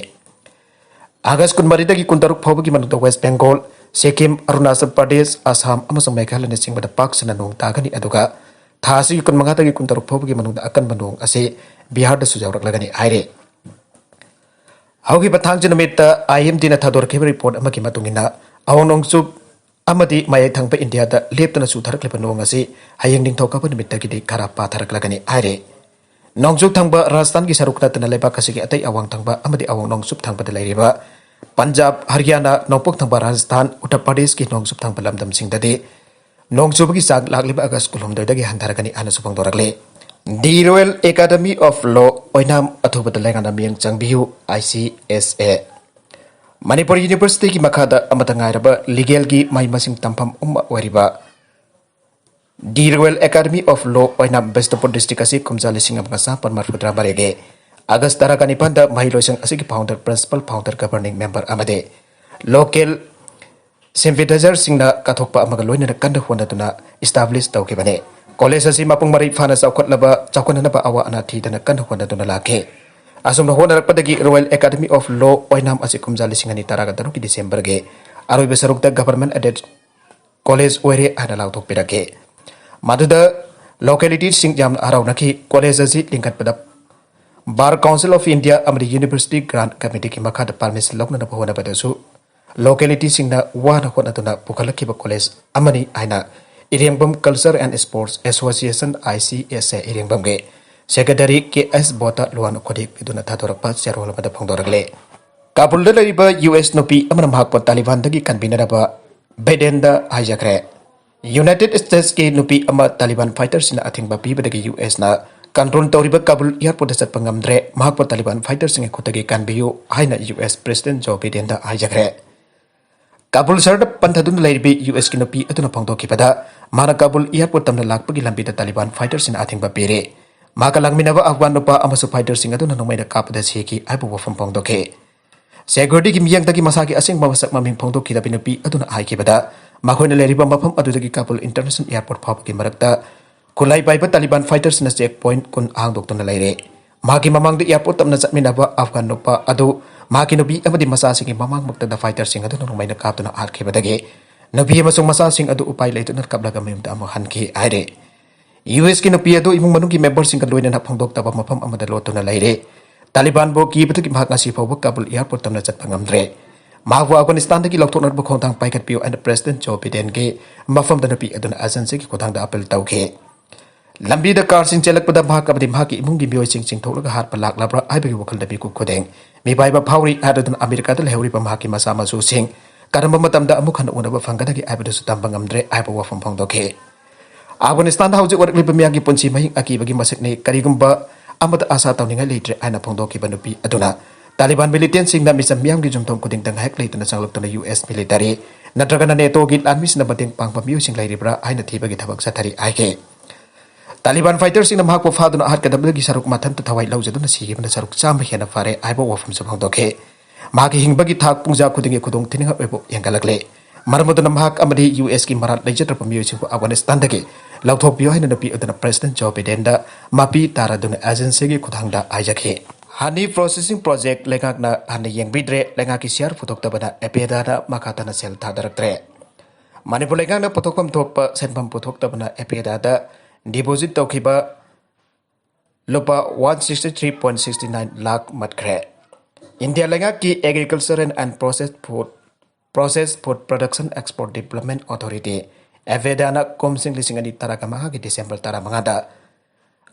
ꯑꯥꯒꯁ ꯀꯨꯟꯃꯔꯤꯗꯒꯤ ꯀꯨꯟꯇꯔꯨꯛ ꯐꯥꯎꯕꯒꯤ ꯃꯅꯨꯡꯗ West Bengal, ꯁꯤꯛꯀꯤꯝ, ꯑꯔꯨꯅꯥꯆꯜ ꯄ꯭ꯔꯗꯦꯁ, ꯑꯁꯥꯝ ꯑꯃꯁꯨꯡ ꯃꯦꯘꯥꯂꯌꯅꯆꯤꯡꯕꯗ ꯄꯥꯛ ꯁꯟꯅ ꯅꯣꯡ ꯇꯥꯒꯅꯤ, ꯑꯗꯨꯒ ꯊꯥ ꯑꯁꯤꯒꯤ ꯀꯨꯟꯃꯉꯥꯗꯒꯤ ꯀꯨꯟꯇꯔꯨꯛ ꯐꯥꯎꯕꯒꯤ ꯃꯅꯨꯡꯗ ꯑꯀꯟꯕ ꯅꯣꯡ ꯑꯁꯤ ꯕꯤꯍꯥꯔꯗꯁꯨ ꯌꯥꯎꯔꯛꯂꯒꯅꯤ ꯍꯥꯏꯔꯤ꯫ ꯍꯧꯈꯤꯕ ꯊꯥꯡꯖ ꯅꯨꯃꯤꯠꯇ IMDꯅ ꯊꯥꯗꯣꯔꯛꯈꯤꯕ ꯔꯤꯄꯣꯔꯠ ꯑꯃꯒꯤ ꯃꯇꯨꯡ ꯏꯟꯅ, ꯑꯋꯥꯡ ꯅꯣꯡꯆꯨꯞ ꯑꯃꯗꯤ ꯃꯌꯥꯏ ꯊꯪꯕ ꯏꯟꯗꯤꯌꯥꯗ ꯂꯦꯞꯇꯅ ꯆꯨꯊꯔꯛꯂꯤꯕ ꯅꯣꯡ ꯑꯁꯤ ꯍꯌꯦꯡ ꯅꯤꯡꯊꯧꯀꯥꯕ ꯅꯨꯃꯤꯠꯇꯒꯤꯗꯤ ꯈꯔ ꯄꯥꯊꯔꯛꯂꯒꯅꯤ ꯍꯥꯏꯔꯤ꯫ ꯅꯣꯡꯆꯨꯞ ꯊꯪꯕ ꯔꯥꯖꯁꯊꯥꯟꯒꯤ ꯁꯔꯨꯛ ꯅꯠꯇꯅ ꯂꯩꯕꯥꯛ ꯑꯁꯤꯒꯤ ꯑꯇꯩ ꯑꯋꯥꯡ ꯊꯪꯕ ꯑꯃꯗꯤ ꯑꯋꯥꯡ ꯅꯣꯡꯆꯨꯞ ꯊꯪꯕꯗ ꯂꯩꯔꯤꯕ ꯄꯟꯖꯥꯕ, ꯍꯔꯤꯌꯥꯅꯥ, ꯅꯣꯡꯄꯣꯛ ꯊꯪꯕ ꯔꯥꯖꯁꯊꯥꯟ, ꯎꯠꯇꯔ ꯄ꯭ꯔꯗꯦꯁꯀꯤ ꯅꯣꯡꯆꯨꯞ ꯊꯪꯕ ꯂꯝꯗꯝꯁꯤꯡꯗꯗꯤ ꯅꯣꯡ ꯆꯨꯕꯒꯤ ꯆꯥꯡ ꯂꯥꯛꯂꯤꯕ ꯑꯥꯒꯁ ꯀꯨꯟꯍꯨꯝꯗꯣꯏꯗꯒꯤ ꯍꯟꯊꯔꯒꯅꯤ ꯍꯥꯏꯅꯁꯨ ꯐꯣꯡꯗꯣꯔꯛꯂꯤ꯫ The Royal Academy of Law, ꯑꯣꯏꯅꯥꯝ ꯑꯊꯨꯕꯗ ꯂꯩꯉꯥꯛꯅ ꯃꯤꯠꯌꯦꯡ ꯆꯪꯕꯤꯌꯨ, ICSA꯫ ꯃꯅꯤꯄꯨꯔ ꯌꯨꯅꯤꯚꯔꯁꯤꯇꯤꯒꯤ ꯃꯈꯥꯗ ꯑꯃꯠꯇ ꯉꯥꯏꯔꯕ ꯂꯤꯒꯦꯜꯒꯤ ꯃꯍꯩ ꯃꯁꯤꯡ ꯇꯝꯐꯝ ꯑꯃ ꯑꯣꯏꯔꯤꯕ The Royal Academy of Law, ꯑꯣꯏꯅꯥꯝ, ꯕꯤꯁꯅꯨꯄꯨꯔ ꯗꯤꯁꯇ꯭ꯔꯤꯛ ꯑꯁꯤ ꯀꯨꯝꯖꯥ ꯂꯤꯁꯤꯡ ꯑꯃꯒ ꯆꯥꯃꯥꯄꯟ ꯃꯔꯤꯐꯨꯇꯔꯥ ꯃꯔꯤꯒꯤ ꯑꯥꯒꯁ ꯇꯔꯥꯒ ꯅꯤꯄꯥꯟꯗ ꯃꯍꯩꯂꯣꯏꯁꯪ ꯑꯁꯤꯒꯤ founder, principal, founder, governing member ꯑꯃꯗꯤ local sympathizerꯁꯤꯡꯅ ꯀꯠꯊꯣꯛꯄ ꯑꯃꯒ ꯂꯣꯏꯅꯅ ꯀꯟꯅ ꯍꯣꯠꯅꯗꯨꯅ establish ꯇꯧꯈꯤꯕꯅꯤ꯫ ꯀꯣꯂꯦꯖ ꯑꯁꯤ ꯃꯄꯨꯡ ꯃꯔꯩ ꯐꯥꯅ ꯆꯥꯎꯈꯠꯂꯕ, ꯆꯥꯎꯈꯠꯅꯅꯕ ꯑꯋꯥ ꯑꯅꯥ ꯊꯤꯗꯅ ꯀꯟꯅ ꯍꯣꯠꯅꯗꯨꯅ ꯂꯥꯛꯈꯤ꯫ ꯑꯁꯨꯝꯅ ꯍꯣꯠꯅꯔꯛꯄꯗꯒꯤ Royal Academy of Law, ꯑꯣꯏꯅꯥꯝ ꯑꯁꯤ ꯀꯨꯝꯖꯥ ꯂꯤꯁꯤꯡ ꯑꯅꯤ ꯇꯔꯥꯒ ꯇꯔꯨꯛꯀꯤ ꯗꯤꯁꯦꯝꯕꯔꯒꯤ ꯑꯔꯣꯏꯕ ꯁꯔꯨꯛꯇ government aided college ꯑꯣꯏꯔꯦ ꯍꯥꯏꯅ ꯂꯥꯎꯊꯣꯛꯄꯤꯔꯛꯈꯤ꯫ ꯃꯗꯨꯗ localityꯁꯤꯡ ꯌꯥꯝꯅ ꯍꯔꯥꯎꯅꯈꯤ꯫ ꯀꯣꯂꯦꯖ ꯑꯁꯤ ꯂꯤꯡꯈꯠꯄꯗ Bar Council of India ꯑꯃꯗꯤ University Grant Committeeꯒꯤ ꯃꯈꯥꯗ permission ꯂꯧꯅꯅꯕ ꯍꯣꯠꯅꯕꯗꯁꯨ localityꯁꯤꯡꯅ ꯋꯥꯅ ꯍꯣꯠꯅꯗꯨꯅ ꯄꯨꯈꯠꯂꯛꯈꯤꯕ ꯀꯣꯂꯦꯖ ꯑꯃꯅꯤ ꯍꯥꯏꯅ ꯏꯔꯦꯡꯕꯝ Culture and Sports Association, ICSA, ꯏꯔꯦꯡꯕꯝꯒꯤ secretary K S ꯕꯣꯇ ꯂꯨꯋꯥꯟ ꯈꯨꯗꯦꯛꯄꯤꯗꯨꯅ ꯊꯥꯗꯣꯔꯛꯄ ꯆꯦꯔꯣꯜ ꯑꯃꯗ ꯐꯣꯡꯗꯣꯔꯛꯂꯤ꯫ ꯀꯥꯕꯨꯜꯗ ꯂꯩꯔꯤꯕ US ꯅꯨꯄꯤ ꯑꯃꯅ ꯃꯍꯥꯛꯄꯨ ꯇꯥꯂꯤꯕꯥꯟꯗꯒꯤ ꯀꯟꯕꯤꯅꯅꯕ ꯕꯤꯗꯦꯟꯗ ꯍꯥꯏꯖꯈ꯭ꯔꯦ꯫ United Statesꯀꯤ ꯅꯨꯄꯤ ꯑꯃ ꯇꯥꯂꯤꯕꯥꯟ fighterꯁꯤꯡꯅ ꯑꯊꯤꯡꯕ ꯄꯤꯕꯗꯒꯤ USꯅ control ꯇꯧꯔꯤꯕ ꯀꯥꯕꯨꯜ airportꯇ ꯆꯠꯄ ꯉꯝꯗ꯭ꯔꯦ, ꯃꯍꯥꯛꯄꯨ ꯇꯥꯂꯤꯕꯥꯟ fighterꯁꯤꯡꯒꯤ ꯈꯨꯠꯇꯒꯤ ꯀꯟꯕꯤꯌꯨ ꯍꯥꯏꯅ US President Joe Bidenꯗ ꯍꯥꯏꯖꯈ꯭ꯔꯦ꯫ ꯀꯥꯕꯨꯜ ꯁꯍꯔꯗ ꯄꯟꯊꯗꯨꯅ ꯂꯩꯔꯤꯕꯤ ꯌꯨ ꯑꯦꯁꯀꯤ ꯅꯨꯄꯤ ꯑꯗꯨꯅ ꯐꯣꯡꯗꯣꯛꯈꯤꯕꯗ, ꯃꯍꯥꯛꯅ ꯀꯥꯕꯨꯜ ꯑꯦꯌꯔꯄꯣꯔꯠ ꯇꯝꯅ ꯂꯥꯛꯄꯒꯤ ꯂꯝꯕꯤꯗ ꯇꯥꯂꯤꯕꯥꯟ ꯐꯥꯏꯇꯔꯁꯤꯡꯅ ꯑꯊꯤꯡꯕ ꯄꯤꯔꯦ꯫ ꯃꯍꯥꯛꯀ ꯂꯥꯛꯃꯤꯟꯅꯕ ꯑꯐꯒꯥꯟ ꯅꯨꯄꯥ ꯑꯃꯁꯨꯡ ꯐꯥꯏꯇꯔꯁꯤꯡ ꯑꯗꯨꯅ ꯅꯣꯡꯃꯩꯅ ꯀꯥꯞꯄꯗ ꯁꯤꯈꯤ ꯍꯥꯏꯕ ꯋꯥꯐꯝ ꯐꯣꯡꯗꯣꯛꯈꯤ꯫ ꯁꯦꯀ꯭ꯌꯨꯔꯤꯇꯤꯒꯤ ꯃꯤꯠꯌꯦꯡꯗꯒꯤ ꯃꯁꯥꯒꯤ ꯑꯁꯦꯡꯕ ꯃꯁꯛ ꯃꯃꯤꯡ ꯐꯣꯡꯗꯣꯛꯈꯤꯗꯕꯤ ꯅꯨꯄꯤ ꯑꯗꯨꯅ ꯍꯥꯏꯈꯤꯕꯗ, ꯃꯈꯣꯏꯅ ꯂꯩꯔꯤꯕ ꯃꯐꯝ ꯑꯗꯨꯗꯒꯤ ꯀꯥꯕꯨꯜ ꯏꯟꯇꯔꯅꯦꯁꯅꯦꯜ ꯑꯦꯌꯔꯄꯣꯔꯠ ꯐꯥꯎꯕꯒꯤ ꯃꯔꯛꯇ ꯈꯨꯠꯂꯥꯏ ꯄꯥꯏꯕ ꯇꯥꯂꯤꯕꯥꯟ ꯐꯥꯏꯇꯔꯁꯤꯡꯅ ꯆꯦꯛ ꯄꯣꯏꯟꯠ ꯀꯨꯟ ꯍꯥꯡꯗꯣꯛꯇꯨꯅ ꯂꯩꯔꯦ꯫ ꯃꯍꯥꯛꯀꯤ ꯃꯃꯥꯡꯗ ꯑꯦꯌꯔꯄꯣꯔꯠ ꯇꯝꯅ ꯆꯠꯃꯤꯟꯅꯕ ꯑꯐꯒꯥꯟ ꯅꯨꯄꯥ ꯑꯗꯨ ꯃꯍꯥꯛꯀꯤ ꯅꯨꯄꯤ ꯑꯃꯗꯤ ꯃꯆꯥꯁꯤꯡꯒꯤ ꯃꯃꯥꯡꯃꯛꯇꯗ ꯐꯥꯏꯇꯔꯁꯤꯡ ꯑꯗꯨꯅ ꯅꯣꯡꯃꯩꯅ ꯀꯥꯞꯇꯨꯅ ꯍꯥꯠꯈꯤꯕꯗꯒꯤ ꯅꯨꯄꯤ ꯑꯃꯁꯨꯡ ꯃꯆꯥꯁꯤꯡ ꯑꯗꯨ ꯎꯄꯥꯏ ꯂꯩꯇꯅ ꯀꯞꯂꯒ ꯃꯌꯨꯝꯗ ꯑꯃꯨꯛ ꯍꯟꯈꯤ ꯍꯥꯏꯔꯦ꯫ ꯌꯨ ꯑꯦꯁꯀꯤ ꯅꯨꯄꯤ ꯑꯗꯨ ꯏꯃꯨꯡ ꯃꯅꯨꯡꯒꯤ ꯃꯦꯝꯕꯔꯁꯤꯡꯒ ꯂꯣꯏꯅꯅ ꯐꯣꯡꯗꯣꯛꯇꯕ ꯃꯐꯝ ꯑꯃꯗ ꯂꯣꯠꯇꯨꯅ ꯂꯩꯔꯦ꯫ ꯇꯥꯂꯤꯕꯥꯟꯕꯨ ꯀꯤꯕꯗꯒꯤ ꯃꯍꯥꯛ ꯉꯁꯤ ꯐꯥꯎꯕ ꯀꯥꯕꯨꯜ ꯑꯦꯌꯔꯄꯣꯔꯠ ꯇꯝꯅ ꯆꯠꯄ ꯉꯝꯗ꯭ꯔꯦ꯫ ꯃꯍꯥꯛꯄꯨ ꯑꯐꯒꯥꯅꯤꯁꯇꯥꯟꯗꯒꯤ ꯂꯧꯊꯣꯛꯅꯅꯕ ꯈꯣꯡꯊꯥꯡ ꯄꯥꯏꯈꯠꯄꯤꯌꯨ ꯍꯥꯏꯅ ꯄ꯭ꯔꯦꯁꯤꯗꯦꯟꯠ ꯖꯣ ꯕꯤꯗꯦꯟꯒꯤ ꯃꯐꯝꯗ ꯅꯨꯄꯤ ꯑꯗꯨꯅ ꯑꯦꯖꯦꯟꯁꯤꯒꯤ ꯈꯨꯠꯊꯥꯡꯗ ꯑꯄꯤꯜ ꯇꯧꯈꯤ꯫ ꯂꯝꯕꯤꯗ ꯀꯥꯔꯁꯤꯡ ꯆꯦꯜꯂꯛꯄꯗ ꯃꯍꯥꯛ ꯑꯃꯗꯤ ꯃꯍꯥꯛꯀꯤ ꯏꯃꯨꯡꯒꯤ ꯃꯤꯑꯣꯏꯁꯤꯡ ꯆꯤꯡꯊꯣꯛꯂꯒ ꯍꯥꯠꯄ ꯂꯥꯛꯂꯕ꯭ꯔꯥ ꯍꯥꯏꯕꯒꯤ ꯋꯥꯈꯜꯗ ꯃꯤꯀꯨꯞ ꯈꯨꯗꯤꯡ ꯃꯤꯄꯥꯏꯕ ꯐꯥꯎꯔꯤ ꯍꯥꯏꯔꯗꯨꯅ ꯑꯃꯦꯔꯤꯀꯥꯗ ꯂꯩꯍꯧꯔꯤꯕ ꯃꯍꯥꯛꯀꯤ ꯃꯆꯥ ꯃꯁꯨꯁꯤꯡ ꯀꯔꯝꯕ ꯃꯇꯝꯗ ꯑꯃꯨꯛ ꯍꯟꯅ ꯎꯅꯕ ꯐꯪꯒꯗꯒꯦ ꯍꯥꯏꯕꯗꯨꯁꯨ ꯇꯝꯕ ꯉꯝꯗ꯭ꯔꯦ ꯍꯥꯏꯕ ꯋꯥꯐꯝ ꯐꯣꯡꯗꯣꯛꯈꯤ꯫ ꯑꯐꯒꯥꯅꯤꯁꯇꯥꯟꯗ ꯍꯧꯖꯤꯛ ꯑꯣꯏꯔꯛꯂꯤꯕ ꯃꯤꯌꯥꯝꯒꯤ ꯄꯨꯟꯁꯤ ꯃꯍꯤꯡ ꯑꯀꯤꯕꯒꯤ ꯃꯁꯛꯅꯤ, ꯀꯔꯤꯒꯨꯝꯕ ꯑꯃꯠꯇ ꯑꯥꯁꯥ ꯇꯧꯅꯤꯡꯉꯥꯏ ꯂꯩꯇ꯭ꯔꯦ ꯍꯥꯏꯅ ꯐꯣꯡꯗꯣꯛꯈꯤꯕ ꯅꯨꯄꯤ ꯑꯗꯨꯅ ꯇꯥꯂꯤꯕꯥꯟ ꯃꯤꯂꯤꯇꯦꯟꯁꯤꯡꯅ ꯃꯤꯆꯝ ꯃꯤꯌꯥꯝꯒꯤ ꯌꯨꯝꯊꯣꯡ ꯈꯨꯗꯤꯡꯗ ꯉꯥꯏꯍꯥꯛ ꯂꯩꯇꯅ ꯆꯪꯂꯛꯇꯨꯅ ꯌꯨ ꯑꯦꯁ ꯃꯤꯂꯤꯇꯔꯤ ꯅꯠꯇ꯭ꯔꯒꯅ ꯅꯦꯇꯣꯒꯤ ꯂꯥꯟꯃꯤꯁꯤꯡꯅ ꯃꯇꯦꯡ ꯄꯥꯡꯕ ꯃꯤꯑꯣꯏꯁꯤꯡ ꯂꯩꯔꯤꯕ꯭ꯔꯥ ꯍꯥꯏꯅ ꯊꯤꯕꯒꯤ ꯊꯕꯛ ꯆꯠꯊꯔꯤ ꯍꯥꯏꯈꯤ꯫ ꯇꯥꯂꯤꯕꯥꯟ ꯐꯥꯏꯇꯔꯁꯤꯡꯅ ꯃꯍꯥꯛꯄꯨ ꯐꯥꯗꯨꯅ ꯍꯥꯠꯀꯗꯕꯗꯒꯤ ꯁꯔꯨꯛ ꯃꯊꯟꯇ ꯊꯋꯥꯏ ꯂꯧꯖꯗꯨꯅ ꯁꯤꯈꯤꯕꯅ ꯁꯔꯨꯛ ꯆꯥꯝꯃ ꯍꯦꯟꯅ ꯐꯔꯦ ꯍꯥꯏꯕ ꯋꯥꯐꯝꯁꯨ ꯐꯣꯡꯗꯣꯛꯈꯤ꯫ ꯃꯍꯥꯛꯀꯤ ꯍꯤꯡꯕꯒꯤ ꯊꯥꯛ ꯄꯨꯡꯖꯥ ꯈꯨꯗꯤꯡꯒꯤ ꯈꯨꯗꯣꯡ ꯊꯤꯅꯤꯡꯉꯥꯏ ꯑꯣꯏꯕ ꯍꯦꯟꯒꯠꯂꯛꯂꯦ꯫ ꯃꯔꯝ ꯑꯗꯨꯅ ꯃꯍꯥꯛ ꯑꯃꯗꯤ ꯌꯨ ꯑꯦꯁꯀꯤ ꯃꯔꯥꯜ ꯂꯩꯖꯗ꯭ꯔꯕ ꯃꯤꯑꯣꯏꯁꯤꯡꯕꯨ ꯑꯐꯒꯥꯅꯤꯁꯇꯥꯟꯗꯒꯤ ꯂꯧꯊꯣꯛꯄꯤꯌꯨ ꯍꯥꯏꯅ ꯅꯨꯄꯤ ꯑꯗꯨꯅ ꯄ꯭ꯔꯦꯁꯤꯗꯦꯟꯠ ꯖꯣ ꯕꯤꯗꯦꯟꯗ ꯃꯄꯤ ꯇꯥꯔꯗꯨꯅ ꯑꯦꯖꯦꯟꯁꯤꯒꯤ ꯈꯨꯠꯊꯥꯡꯗ ꯍꯥꯏꯖꯈꯤ꯫ ꯍꯅꯤ ꯄ꯭ꯔꯣꯁꯦꯁꯤꯡ ꯄ꯭ꯔꯣꯖꯦꯛ ꯂꯩꯉꯥꯛꯅ ꯍꯟꯅ ꯌꯦꯡꯕꯤꯗ꯭ꯔꯦ, ꯂꯩꯉꯥꯛꯀꯤ ꯁꯤꯌꯥꯔ ꯄꯨꯊꯣꯛꯇꯕꯅ ꯑꯦꯄꯦꯗꯥꯗ ꯃꯈꯥ ꯇꯥꯅ ꯁꯦꯜ ꯊꯥꯗꯔꯛꯇ꯭ꯔꯦ꯫ ꯃꯅꯤꯄꯨꯔ ꯂꯩꯉꯥꯛꯅ ꯄꯨꯊꯣꯛꯐꯝ ꯊꯣꯛꯄ ꯁꯦꯟꯐꯝ ꯄꯨꯊꯣꯛꯇꯕꯅ ꯑꯦꯄꯦꯗꯥꯗ ꯗꯤꯄꯣꯖꯤꯠ ꯇꯧꯈꯤꯕ ꯂꯨꯄꯥ one sixty three point sixty nine lakh ꯃꯠꯈ꯭ꯔꯦ꯫ ꯏꯟꯗꯤꯌꯥ ꯂꯩꯉꯥꯛꯀꯤ Agriculture and Processed Food, Processed Food Production Export Development Authority, ꯑꯦꯄꯦꯗꯥꯅ ꯀꯨꯝꯁꯤꯡ ꯂꯤꯁꯤꯡ ꯑꯅꯤ ꯇꯔꯥꯒ ꯃꯉꯥꯒꯤ ꯗꯤꯁꯦꯝꯕꯔ ꯇꯔꯥꯃꯉꯥꯗ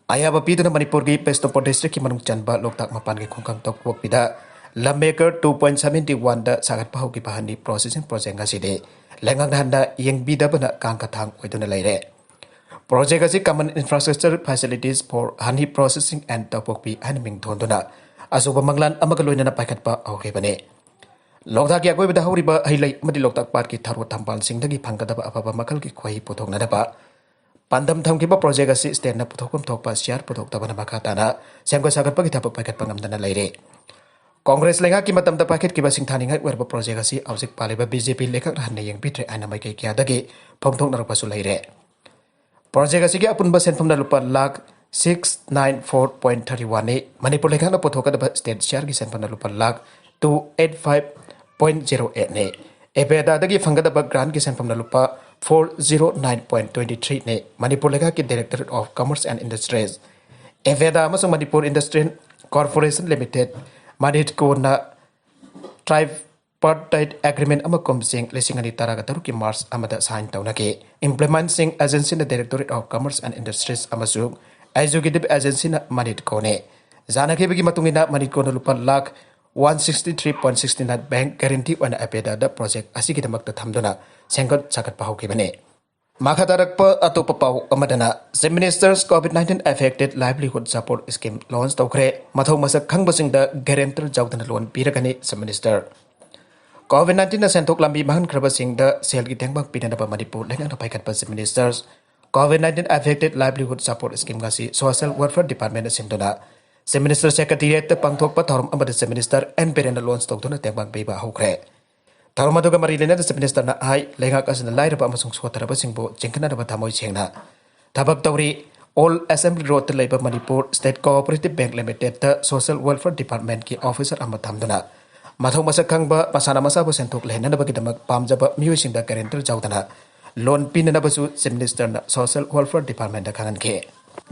ꯑꯌꯥꯕ ꯄꯤꯗꯨꯅ ꯃꯅꯤꯄꯨꯔꯒꯤ ꯕꯤꯁꯅꯨꯄꯨꯔ ꯗꯤꯁꯇ꯭ꯔꯤꯛꯀꯤ ꯃꯅꯨꯡ ꯆꯟꯕ ꯂꯣꯛꯇꯥꯛ ꯃꯄꯥꯟꯒꯤ ꯈꯨꯡꯒꯪ ꯇꯣꯛꯄꯣꯛꯄꯤꯗ ꯂꯝ ꯑꯦꯀꯔ ꯇꯨ ꯄꯣꯏꯟꯠ ꯁꯚꯦꯟꯇꯤ ꯋꯥꯟꯗ ꯁꯥꯒꯠꯄ ꯍꯧꯈꯤꯕ ꯍꯅꯤ ꯄ꯭ꯔꯣꯁꯦꯁꯤꯡ ꯄ꯭ꯔꯣꯖꯦꯛ ꯑꯁꯤꯗꯤ ꯂꯩꯉꯥꯛꯅ ꯍꯟꯅ ꯌꯦꯡꯕꯤꯗꯕꯅ ꯀꯥꯡ ꯀꯊꯥꯡ ꯑꯣꯏꯗꯨꯅ ꯂꯩꯔꯦ꯫ ꯄ꯭ꯔꯣꯖꯦꯛ ꯑꯁꯤ Common Infrastructure Facilities for Honey Processing and ꯇꯣꯛꯄꯣꯛꯄꯤ ꯍꯥꯏꯅ ꯃꯤꯡ ꯊꯣꯟꯗꯨꯅ ꯑꯆꯧꯕ ꯃꯪꯂꯥꯟ ꯑꯃꯒ ꯂꯣꯏꯅꯅ ꯄꯥꯏꯈꯠꯄ ꯍꯧꯈꯤꯕꯅꯤ꯫ ꯂꯣꯛꯇꯥꯛꯀꯤ ꯑꯀꯣꯏꯕꯗ ꯍꯧꯔꯤꯕ ꯍꯩ ꯂꯩ ꯑꯃꯗꯤ ꯂꯣꯛꯇꯥꯛ ꯄꯥꯠꯀꯤ ꯊꯔꯣ ꯊꯝꯕꯥꯜꯁꯤꯡꯗꯒꯤ ꯐꯪꯒꯗꯕ ꯑꯐꯕ ꯃꯈꯜꯒꯤ ꯈꯣꯏꯍꯤ ꯄꯨꯊꯣꯛꯅꯅꯕ ꯄꯥꯟꯗꯝ ꯊꯝꯈꯤꯕ ꯄ꯭ꯔꯣꯖꯦꯛ ꯑꯁꯤ ꯁ꯭ꯇꯦꯠꯅ ꯄꯨꯊꯣꯛꯐꯝ ꯊꯣꯛꯄ ꯁꯤꯌꯥꯔ ꯄꯨꯊꯣꯛꯇꯕꯅ ꯃꯈꯥ ꯇꯥꯅ ꯁꯦꯝꯒꯠ ꯁꯥꯒꯠꯄꯒꯤ ꯊꯕꯛ ꯄꯥꯏꯈꯠꯄ ꯉꯝꯗꯅ ꯂꯩꯔꯦ꯫ ꯀꯣꯡꯒ꯭ꯔꯦꯁ ꯂꯩꯉꯥꯛꯀꯤ ꯃꯇꯝꯗ ꯄꯥꯏꯈꯠꯈꯤꯕ ꯁꯤꯡꯊꯥꯅꯤꯡꯉꯥꯏ ꯑꯣꯏꯔꯕ ꯄ꯭ꯔꯣꯖꯦꯛ ꯑꯁꯤ ꯍꯧꯖꯤꯛ ꯄꯥꯜꯂꯤꯕ ꯕꯤ ꯖꯦ ꯄꯤ ꯂꯩꯉꯥꯛꯅ ꯍꯟꯅ ꯌꯦꯡꯕꯤꯗ꯭ꯔꯦ ꯍꯥꯏꯅ ꯃꯥꯏꯀꯩ ꯀꯌꯥꯗꯒꯤ ꯐꯣꯡꯗꯣꯛꯅꯔꯛꯄꯁꯨ ꯂꯩꯔꯦ꯫ ꯄ꯭ꯔꯣꯖꯦꯛ ꯑꯁꯤꯒꯤ ꯑꯄꯨꯟꯕ ꯁꯦꯟꯐꯝꯅ ꯂꯨꯄꯥ lakh six nine four point thirty one ꯅꯤ꯫ ꯃꯅꯤꯄꯨꯔ ꯂꯩꯉꯥꯛꯅ ꯄꯨꯊꯣꯛꯀꯗꯕ ꯁ꯭ꯇꯦꯠ ꯁꯤꯌꯥꯔꯒꯤ ꯁꯦꯟꯐꯝꯅ ꯂꯨꯄꯥ lakh two eight five point zero eight ꯅꯤ꯫ ꯑꯦꯕꯦꯗꯥꯗꯒꯤ ꯐꯪꯒꯗꯕ ꯒ꯭ꯔꯥꯟꯒꯤ ꯁꯦꯟꯐꯝꯅ ꯂꯨꯄꯥ four zero nine point twenty three ꯅꯤ꯫ ꯃꯅꯤꯄꯨꯔ ꯂꯩꯉꯥꯛꯀꯤ Directorate of Commerce and Industries, APEDA ꯑꯃꯁꯨꯡ ꯃꯅꯤꯄꯨꯔ ꯏꯟꯗꯁꯇ꯭ꯔꯤꯌꯦꯜ ꯀꯣꯔꯄꯣꯔꯦꯁꯟ ꯂꯤꯃꯤꯇꯦꯗ, ꯃꯅꯤꯠꯀꯣꯅ ꯇ꯭ꯔꯥꯏ ꯄꯥꯔꯇꯥꯏꯠ ꯑꯦꯒ꯭ꯔꯤꯃꯦꯟ ꯑꯃ ꯀꯨꯝꯖꯤꯡ ꯂꯤꯁꯤꯡ ꯑꯅꯤ ꯇꯔꯥꯒ ꯇꯔꯨꯛꯀꯤ ꯃꯥꯔꯆ ꯑꯃꯗ ꯁꯥꯏꯟ ꯇꯧꯅꯈꯤ꯫ ꯏꯝꯄ꯭ꯂꯤꯃꯦꯟꯁꯤꯡ ꯑꯦꯖꯦꯟꯁꯤꯅ Directorate of Commerce and Industries ꯑꯃꯁꯨꯡ ꯑꯦꯛꯖꯤꯀ꯭ꯌꯨꯇꯤꯚ ꯑꯦꯖꯦꯟꯁꯤꯅ ꯃꯅꯤꯠꯀꯣꯅꯤ꯫ ꯌꯥꯅꯈꯤꯕꯒꯤ ꯃꯇꯨꯡ ꯏꯟꯅ ꯃꯅꯤꯠꯀꯣꯅ ꯂꯨꯄꯥ lakh one sixty three point sixty nine bank guarantee ꯑꯣꯏꯅ ꯑꯦꯕꯦꯗꯥꯗ ꯄ꯭ꯔꯣꯖꯦꯛ ꯑꯁꯤꯒꯤꯗꯃꯛꯇ ꯊꯝꯗꯨꯅ ꯁꯦꯝꯒꯠ ꯁꯥꯒꯠꯄ ꯍꯧꯈꯤꯕꯅꯤ꯫ ꯃꯈꯥ ꯇꯥꯔꯛꯄ ꯑꯇꯣꯞꯄ ꯄꯥꯎ ꯑꯃꯗꯅ, Chief Minister's COVID nineteen Affected Livelihood Support Scheme launch ꯇꯧꯈ꯭ꯔꯦ꯫ ꯃꯊꯧ ꯃꯁꯛ ꯈꯪꯕꯁꯤꯡꯗ ꯒꯦꯔꯦꯟꯇꯔ ꯌꯥꯎꯗꯅ ꯂꯣꯟ ꯄꯤꯔꯒꯅꯤ꯫ Chief Minister, COVID nineteenꯅ ꯁꯦꯟꯊꯣꯛ ꯂꯝꯕꯤ ꯃꯥꯡꯍꯟꯈ꯭ꯔꯕꯁꯤꯡꯗ ꯁꯦꯜꯒꯤ ꯇꯦꯡꯕꯥꯡ ꯄꯤꯅꯅꯕ ꯃꯅꯤꯄꯨꯔ ꯂꯩꯉꯥꯛꯅ ꯄꯥꯏꯈꯠꯄ Chief Minister's COVID nineteen Affected Livelihood Support Scheme ꯑꯁꯤ Social Welfare Departmentꯅ ꯁꯤꯟꯗꯨꯅ Chief Minister Secretariatꯇ ꯄꯥꯡꯊꯣꯛꯄ ꯊꯧꯔꯝ ꯑꯃꯗ Chief Minister ꯑꯦꯟ ꯕꯤꯔꯦꯟꯅ ꯂꯣꯟꯆ ꯇꯧꯗꯨꯅ ꯇꯦꯡꯕꯥꯡ ꯄꯤꯕ ꯍꯧꯈ꯭ꯔꯦ꯫ ꯊꯧꯔꯝ ꯑꯗꯨꯒ ꯃꯔꯤ ꯂꯩꯅꯅ Chief Ministerꯅ ꯍꯥꯏ, ꯂꯩꯉꯥꯛ ꯑꯁꯤꯅ ꯂꯥꯏꯔꯕ ꯑꯃꯁꯨꯡ ꯁꯣꯠꯊꯔꯕꯁꯤꯡꯕꯨ ꯆꯤꯡꯈꯠꯅꯅꯕ ꯊꯃꯣꯏ ꯁꯦꯡꯅ ꯊꯕꯛ ꯇꯧꯔꯤ꯫ Old Assembly Roadꯇ ꯂꯩꯕ Manipur State Cooperative Bank Limitedꯇ Social Welfare Departmentꯀꯤ officer ꯑꯃ ꯊꯝꯗꯨꯅ ꯃꯊꯧ ꯃꯁꯛ ꯈꯪꯕ, ꯃꯁꯥꯅ ꯃꯁꯥꯕꯨ ꯁꯦꯟꯊꯣꯛ ꯂꯩꯍꯟꯅꯕꯒꯤꯗꯃꯛ ꯄꯥꯝꯖꯕ ꯃꯤꯑꯣꯏꯁꯤꯡꯗ guarantor ꯌꯥꯎꯗꯅ ꯂꯣꯟ ꯄꯤꯅꯅꯕꯁꯨ Chief Ministerꯅ Social Welfare Departmentꯇ ꯈꯪꯍꯟꯈꯤ꯫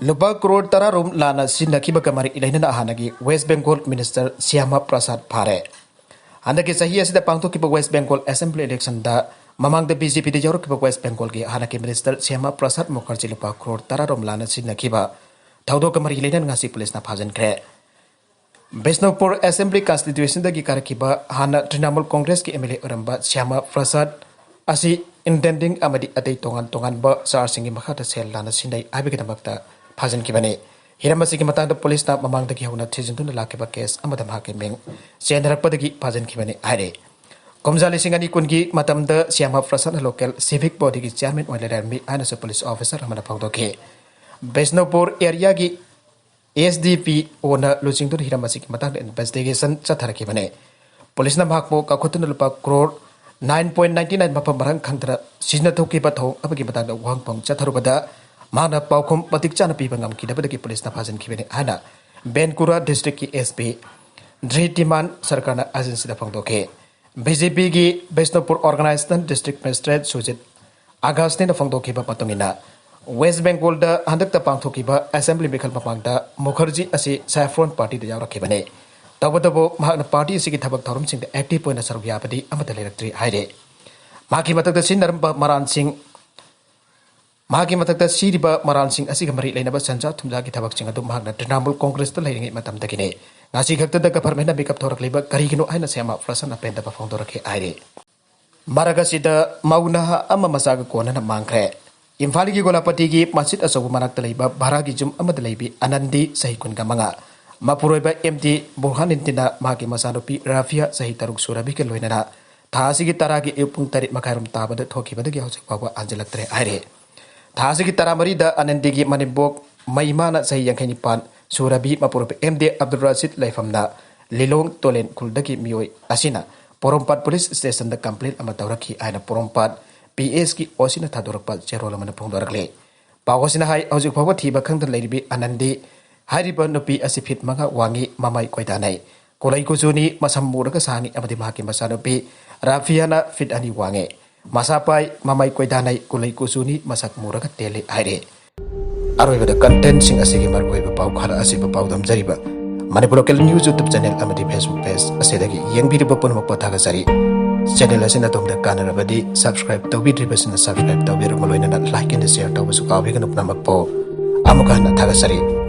ꯂꯨꯄꯥ ꯀ꯭ꯔꯣꯔ ꯇꯔꯥ ꯔꯣꯝ ꯂꯥꯟꯅ ꯁꯤꯖꯤꯟꯅꯈꯤꯕꯒ ꯃꯔꯤ ꯂꯩꯅꯅ ꯍꯥꯟꯅꯒꯤ West Bengal Minister Shyama Prasad ꯐꯥꯔꯦ꯫ ꯍꯟꯗꯛꯀꯤ ꯆꯍꯤ ꯑꯁꯤꯗ ꯄꯥꯡꯊꯣꯛꯈꯤꯕ West Bengal Assembly electionꯗ ꯃꯃꯥꯡꯗ ꯕꯤ ꯖꯦ ꯄꯤꯗ ꯌꯥꯎꯔꯛꯈꯤꯕ West Bengalꯒꯤ ꯍꯥꯟꯅꯒꯤ Minister Shyama Prasad Mukherjee ꯂꯨꯄꯥ ꯀ꯭ꯔꯣꯔ ꯇꯔꯥ ꯔꯣꯝ ꯂꯥꯟꯅ ꯁꯤꯖꯤꯟꯅꯈꯤꯕ ꯊꯧꯗꯣꯛꯀ ꯃꯔꯤ ꯂꯩꯅꯅ ꯉꯁꯤ ꯄꯨꯂꯤꯁꯅ ꯐꯥꯖꯤꯟꯈ꯭ꯔꯦ꯫ ꯕꯤꯁꯅꯨꯄꯨꯔ Assembly Constituencyꯗꯒꯤ ꯀꯥꯔꯛꯈꯤꯕ ꯍꯥꯟꯅ Trinamool Congressꯀꯤ ꯑꯦꯝ ꯑꯦꯜ ꯑꯦ ꯑꯣꯏꯔꯝꯕ ꯁ꯭ꯌꯥꯃꯥ ꯄ꯭ꯔꯁꯥꯗ ꯑꯁꯤ intending ꯑꯃꯗꯤ ꯑꯇꯩ ꯇꯣꯉꯥꯟ ꯇꯣꯉꯥꯟꯕ ꯆꯥꯔꯖꯁꯤꯡꯒꯤ ꯃꯈꯥꯗ ꯁꯦꯜ ꯂꯥꯟꯅ ꯁꯤꯖꯤꯟꯅꯩ ꯍꯥꯏꯕꯒꯤꯗꯃꯛꯇ ꯐꯥꯖꯤꯟꯈꯤꯕꯅꯤ꯫ ꯍꯤꯔꯝ ꯑꯁꯤꯒꯤ ꯃꯇꯥꯡꯗ ꯄꯨꯂꯤꯁꯅ ꯃꯃꯥꯡꯗꯒꯤ ꯍꯧꯅ ꯊꯤꯖꯤꯟꯗꯨꯅ ꯂꯥꯛꯈꯤꯕ ꯀꯦꯁ ꯑꯃꯗ ꯃꯍꯥꯛꯀꯤ ꯃꯤꯡ ꯆꯦꯟꯅꯔꯛꯄꯗꯒꯤ ꯐꯥꯖꯤꯟꯈꯤꯕꯅꯤ ꯍꯥꯏꯔꯤ꯫ ꯀꯨꯝꯖꯥ ꯂꯤꯁꯤꯡ ꯑꯅꯤ ꯀꯨꯟꯒꯤ ꯃꯇꯝꯗ ꯁ꯭ꯌꯥꯃꯥ ꯄ꯭ꯔꯁꯥꯗꯅ ꯂꯣꯀꯦꯜ ꯁꯤꯚꯤꯛ ꯕꯣꯗꯤꯒꯤ ꯆꯤꯌꯥꯔꯃꯦꯟ ꯑꯣꯏꯅ ꯂꯩꯔꯝꯃꯤ ꯍꯥꯏꯅꯁꯨ ꯄꯨꯂꯤꯁ ꯑꯣꯐꯤꯁꯔ ꯑꯃꯅ ꯐꯣꯡꯗꯣꯛꯈꯤ꯫ ꯕꯤꯁꯅꯨꯄꯨꯔ ꯑꯦꯔꯤꯌꯥꯒꯤ ꯑꯦꯁ ꯗꯤ ꯄꯤ ꯑꯣꯅ ꯂꯨꯆꯤꯡꯗꯨꯅ ꯍꯤꯔꯝ ꯑꯁꯤꯒꯤ ꯃꯇꯥꯡꯗ ꯏꯟꯚꯦꯁꯇꯤꯒꯦꯁꯟ ꯆꯠꯊꯔꯛꯈꯤꯕꯅꯤ꯫ ꯄꯨꯂꯤꯁꯅ ꯃꯍꯥꯛꯄꯨ ꯀꯥꯈꯠꯇꯨꯅ ꯂꯨꯄꯥ crore nine point ninety nine ꯃꯐꯝ ꯃꯔꯥꯡ ꯈꯪꯗꯅ ꯁꯤꯖꯤꯟꯅꯊꯣꯛꯈꯤꯕ ꯊꯧꯑꯣꯡ ꯑꯃꯒꯤ ꯃꯇꯥꯡꯗ ꯋꯥꯍꯪ ꯄꯥꯎ ꯆꯠꯊꯔꯨꯕꯗ ꯃꯍꯥꯛꯅ ꯄꯥꯎꯈꯨꯝ ꯃꯇꯤꯛ ꯆꯥꯅ ꯄꯤꯕ ꯉꯝꯈꯤꯗꯕꯗꯒꯤ ꯄꯨꯂꯤꯁꯅ ꯐꯥꯖꯤꯟꯈꯤꯕꯅꯤ ꯍꯥꯏꯅ ꯕꯦꯟꯀꯨꯔꯥ ꯗꯤꯁꯇ꯭ꯔꯤꯛꯀꯤ ꯑꯦꯁ ꯄꯤ ꯙ꯭ꯔꯤꯇꯤꯃꯥꯟ ꯁꯔꯀꯥꯔꯅ ꯑꯦꯖꯦꯟꯁꯤꯗ ꯐꯣꯡꯗꯣꯛꯈꯤ꯫ ꯕꯤ ꯖꯦ ꯄꯤꯒꯤ Bishnupur organisation district magistrate Sujit ꯑꯒꯁꯇꯤꯅ ꯐꯣꯡꯗꯣꯛꯈꯤꯕ ꯃꯇꯨꯡ ꯏꯟꯅ, ꯋꯦꯁ ꯕꯦꯡꯒꯣꯜꯗ ꯍꯟꯗꯛꯇ ꯄꯥꯡꯊꯣꯛꯈꯤꯕ ꯑꯦꯁꯦꯝꯕ꯭ꯂꯤ ꯃꯤꯈꯜ ꯃꯃꯥꯡꯗ ꯃꯨꯈꯔꯖꯤ ꯑꯁꯤ ꯁꯦꯐ꯭ꯔꯣꯟ ꯄꯥꯔꯇꯤꯗ ꯌꯥꯎꯔꯛꯈꯤꯕꯅꯤ꯫ ꯇꯧꯕꯇꯕꯨ ꯃꯍꯥꯛꯅ ꯄꯥꯔꯇꯤ ꯑꯁꯤꯒꯤ ꯊꯕꯛ ꯊꯧꯔꯝꯁꯤꯡꯗ ꯑꯦꯛꯇꯤꯚ ꯑꯣꯏꯅ ꯁꯔꯨꯛ ꯌꯥꯕꯗꯤ ꯑꯃꯠꯇ ꯂꯩꯔꯛꯇ꯭ꯔꯤ ꯍꯥꯏꯔꯤ꯫ ꯃꯍꯥꯛꯀꯤ ꯃꯊꯛꯇ ꯁꯤꯖꯤꯟꯅꯔꯝꯕ ꯃꯔꯥꯜꯁꯤꯡ ꯃꯍꯥꯛꯀꯤ ꯃꯊꯛꯇ ꯁꯤꯔꯤꯕ ꯃꯔꯥꯜꯁꯤꯡ ꯑꯁꯤꯒ ꯃꯔꯤ ꯂꯩꯅꯕ ꯁꯦꯟꯖꯥ ꯊꯨꯝꯖꯥꯒꯤ ꯊꯕꯛꯁꯤꯡ ꯑꯗꯨ ꯃꯍꯥꯛꯅ ꯇ꯭ꯔꯤꯅꯥꯃꯨꯜ ꯀꯣꯡꯒ꯭ꯔꯦꯁꯇ ꯂꯩꯔꯤꯉꯩ ꯃꯇꯝꯗꯒꯤꯅꯤ꯫ ꯉꯁꯤ ꯈꯛꯇꯗ ꯒꯚꯔꯟꯃꯦꯟꯠꯅ ꯃꯤꯀꯞ ꯊꯣꯔꯛꯂꯤꯕ ꯀꯔꯤꯒꯤꯅꯣ ꯍꯥꯏꯅ ꯁ꯭ꯌꯥꯃꯥ ꯄ꯭ꯔꯁꯥꯗꯅ ꯄꯦꯟꯗꯕ ꯐꯣꯡꯗꯣꯔꯛꯈꯤ ꯍꯥꯏꯔꯤ꯫ ꯃꯔꯛ ꯑꯁꯤꯗ ꯃꯧ ꯅꯍꯥ ꯑꯃ ꯃꯆꯥꯒ ꯀꯣꯟꯅꯅ ꯃꯥꯡꯈ꯭ꯔꯦ꯫ ꯏꯝꯐꯥꯜꯒꯤ ꯒꯣꯂꯥꯄꯇꯤꯒꯤ ꯃꯁꯖꯤꯗ ꯑꯆꯧꯕ ꯃꯅꯥꯛꯇ ꯂꯩꯕ ꯚꯥꯔꯥꯒꯤ ꯌꯨꯝ ꯑꯃꯗ ꯂꯩꯕꯤ ꯑꯅꯟꯗꯤ, ꯆꯍꯤ ꯀꯨꯟꯒ ꯃꯉꯥ, ꯃꯄꯨꯔꯣꯏꯕ ꯑꯦꯝ ꯗꯤ ꯕꯨꯔꯍꯥꯅꯤꯟꯗꯤꯅ ꯃꯍꯥꯛꯀꯤ ꯃꯆꯥꯅꯨꯄꯤ ꯔꯥꯐꯤꯌꯥ, ꯆꯍꯤ ꯇꯔꯨꯛ ꯁꯨꯔꯕꯤꯒ ꯂꯣꯏꯅꯅ ꯊꯥ ꯑꯁꯤꯒꯤ ꯇꯔꯥꯒꯤ ꯑꯌꯨꯛ ꯄꯨꯡ ꯇꯔꯦꯠ ꯃꯈꯥꯏꯔꯣꯝ ꯇꯥꯕꯗ ꯊꯣꯛꯈꯤꯕꯗꯒꯤ ꯍꯧꯖꯤꯛ ꯐꯥꯎꯕ ꯍꯟꯖꯤꯜꯂꯛꯇ꯭ꯔꯦ ꯍꯥꯏꯔꯤ꯫ ꯊꯥ ꯑꯁꯤꯒꯤ ꯇꯔꯥꯃꯔꯤꯗ ꯑꯅꯟꯗꯤꯒꯤ ꯃꯅꯦꯝꯕꯣꯛ ꯃꯩꯃꯥꯅ ꯆꯍꯤ ꯌꯥꯡꯈꯩ ꯅꯤꯄꯥꯟ ꯁꯨꯔꯕꯤ ꯃꯄꯨꯔꯣꯏꯕ ꯑꯦꯝ ꯗꯤ ꯑꯕꯗꯨꯜ ꯔꯁꯤꯗ ꯂꯩꯐꯝꯅ ꯂꯤꯂꯣꯡ ꯇꯣꯂꯦꯟ ꯈꯨꯜꯗꯒꯤ ꯃꯤꯑꯣꯏ ꯑꯁꯤꯅ ꯄꯣꯔꯣꯝꯄꯥꯠ ꯄꯨꯂꯤꯁ ꯁ꯭ꯇꯦꯁꯟꯗ ꯀꯝꯄ꯭ꯂꯦꯟ ꯑꯃ ꯇꯧꯔꯛꯈꯤ ꯍꯥꯏꯅ ꯄꯣꯔꯣꯝꯄꯥꯠ ꯄꯤ ꯑꯦꯁꯀꯤ ꯑꯣ ꯁꯤꯅ ꯊꯥꯗꯣꯔꯛꯄ ꯆꯦꯔꯣꯜ ꯑꯃꯅ ꯐꯣꯡꯗꯣꯔꯛꯂꯤ꯫ ꯄꯥꯎ ꯑꯁꯤꯅ ꯍꯥꯏ, ꯍꯧꯖꯤꯛ ꯐꯥꯎꯕ ꯊꯤꯕ ꯈꯪꯗꯅ ꯂꯩꯔꯤꯕꯤ ꯑꯅꯟꯗꯤ ꯍꯥꯏꯔꯤꯕ ꯅꯨꯄꯤ ꯑꯁꯤ ꯐꯤꯠ ꯃꯉꯥ ꯋꯥꯡꯉꯤ, ꯃꯃꯥꯏ ꯀꯣꯏꯗꯥꯅꯩ, ꯀꯨꯂꯩ ꯀꯨꯆꯨꯅꯤ, ꯃꯁꯝ ꯃꯨꯔꯒ ꯁꯥꯡꯉꯤ ꯑꯃꯗꯤ ꯃꯍꯥꯛꯀꯤ ꯃꯆꯥꯅꯨꯄꯤ ꯔꯥꯐꯤꯌꯥꯅ ꯐꯤꯠ ꯑꯅꯤ ꯋꯥꯡꯉꯤ, ꯃꯁꯥ ꯄꯥꯏ, ꯃꯃꯥꯏ ꯀꯣꯏꯗꯥꯅꯩ, ꯀꯨꯂꯩ ꯀꯨꯆꯨꯅꯤ, ꯃꯁꯛ ꯃꯨꯔꯒ ꯇꯦꯜꯂꯤ ꯍꯥꯏꯔꯤ꯫ ꯑꯔꯣꯏꯕꯗ ꯀꯟꯇꯦꯟꯠꯁꯤꯡ ꯑꯁꯤꯒꯤ ꯃꯔꯨꯑꯣꯏꯕ ꯄꯥꯎ ꯈꯔ ꯑꯁꯤꯕꯨ ꯄꯥꯎꯗꯝꯖꯔꯤꯕ Manipur local news YouTube channel ꯑꯃꯗꯤ Facebook ꯄꯦꯖ ꯑꯁꯤꯗꯒꯤ ꯌꯦꯡꯕꯤꯔꯤꯕ ꯄꯨꯝꯅꯃꯛꯄꯨ ꯊꯥꯒꯠꯆꯔꯤ꯫ ꯆꯦꯅꯦꯜ ꯑꯁꯤꯅ ꯑꯗꯣꯝꯗ ꯀꯥꯟꯅꯔꯕꯗꯤ ꯁꯕꯁꯀ꯭ꯔꯥꯏꯕ ꯇꯧꯕꯤꯗ꯭ꯔꯤꯕꯁꯤꯡꯅ ꯁꯕꯁꯀ꯭ꯔꯥꯏꯕ ꯇꯧꯕꯤꯔꯕ ꯂꯣꯏꯅꯅ ꯂꯥꯏꯛ ꯑꯦꯟ ꯁꯤꯌꯔ ꯇꯧꯕꯁꯨ ꯀꯥꯎꯕꯤꯒꯅꯨ ꯄꯨꯝꯅꯃꯛꯄꯨ꯫ ꯑꯃꯨꯛꯀ ꯍꯟꯅ ꯊꯥꯒꯠꯆꯔꯤ꯫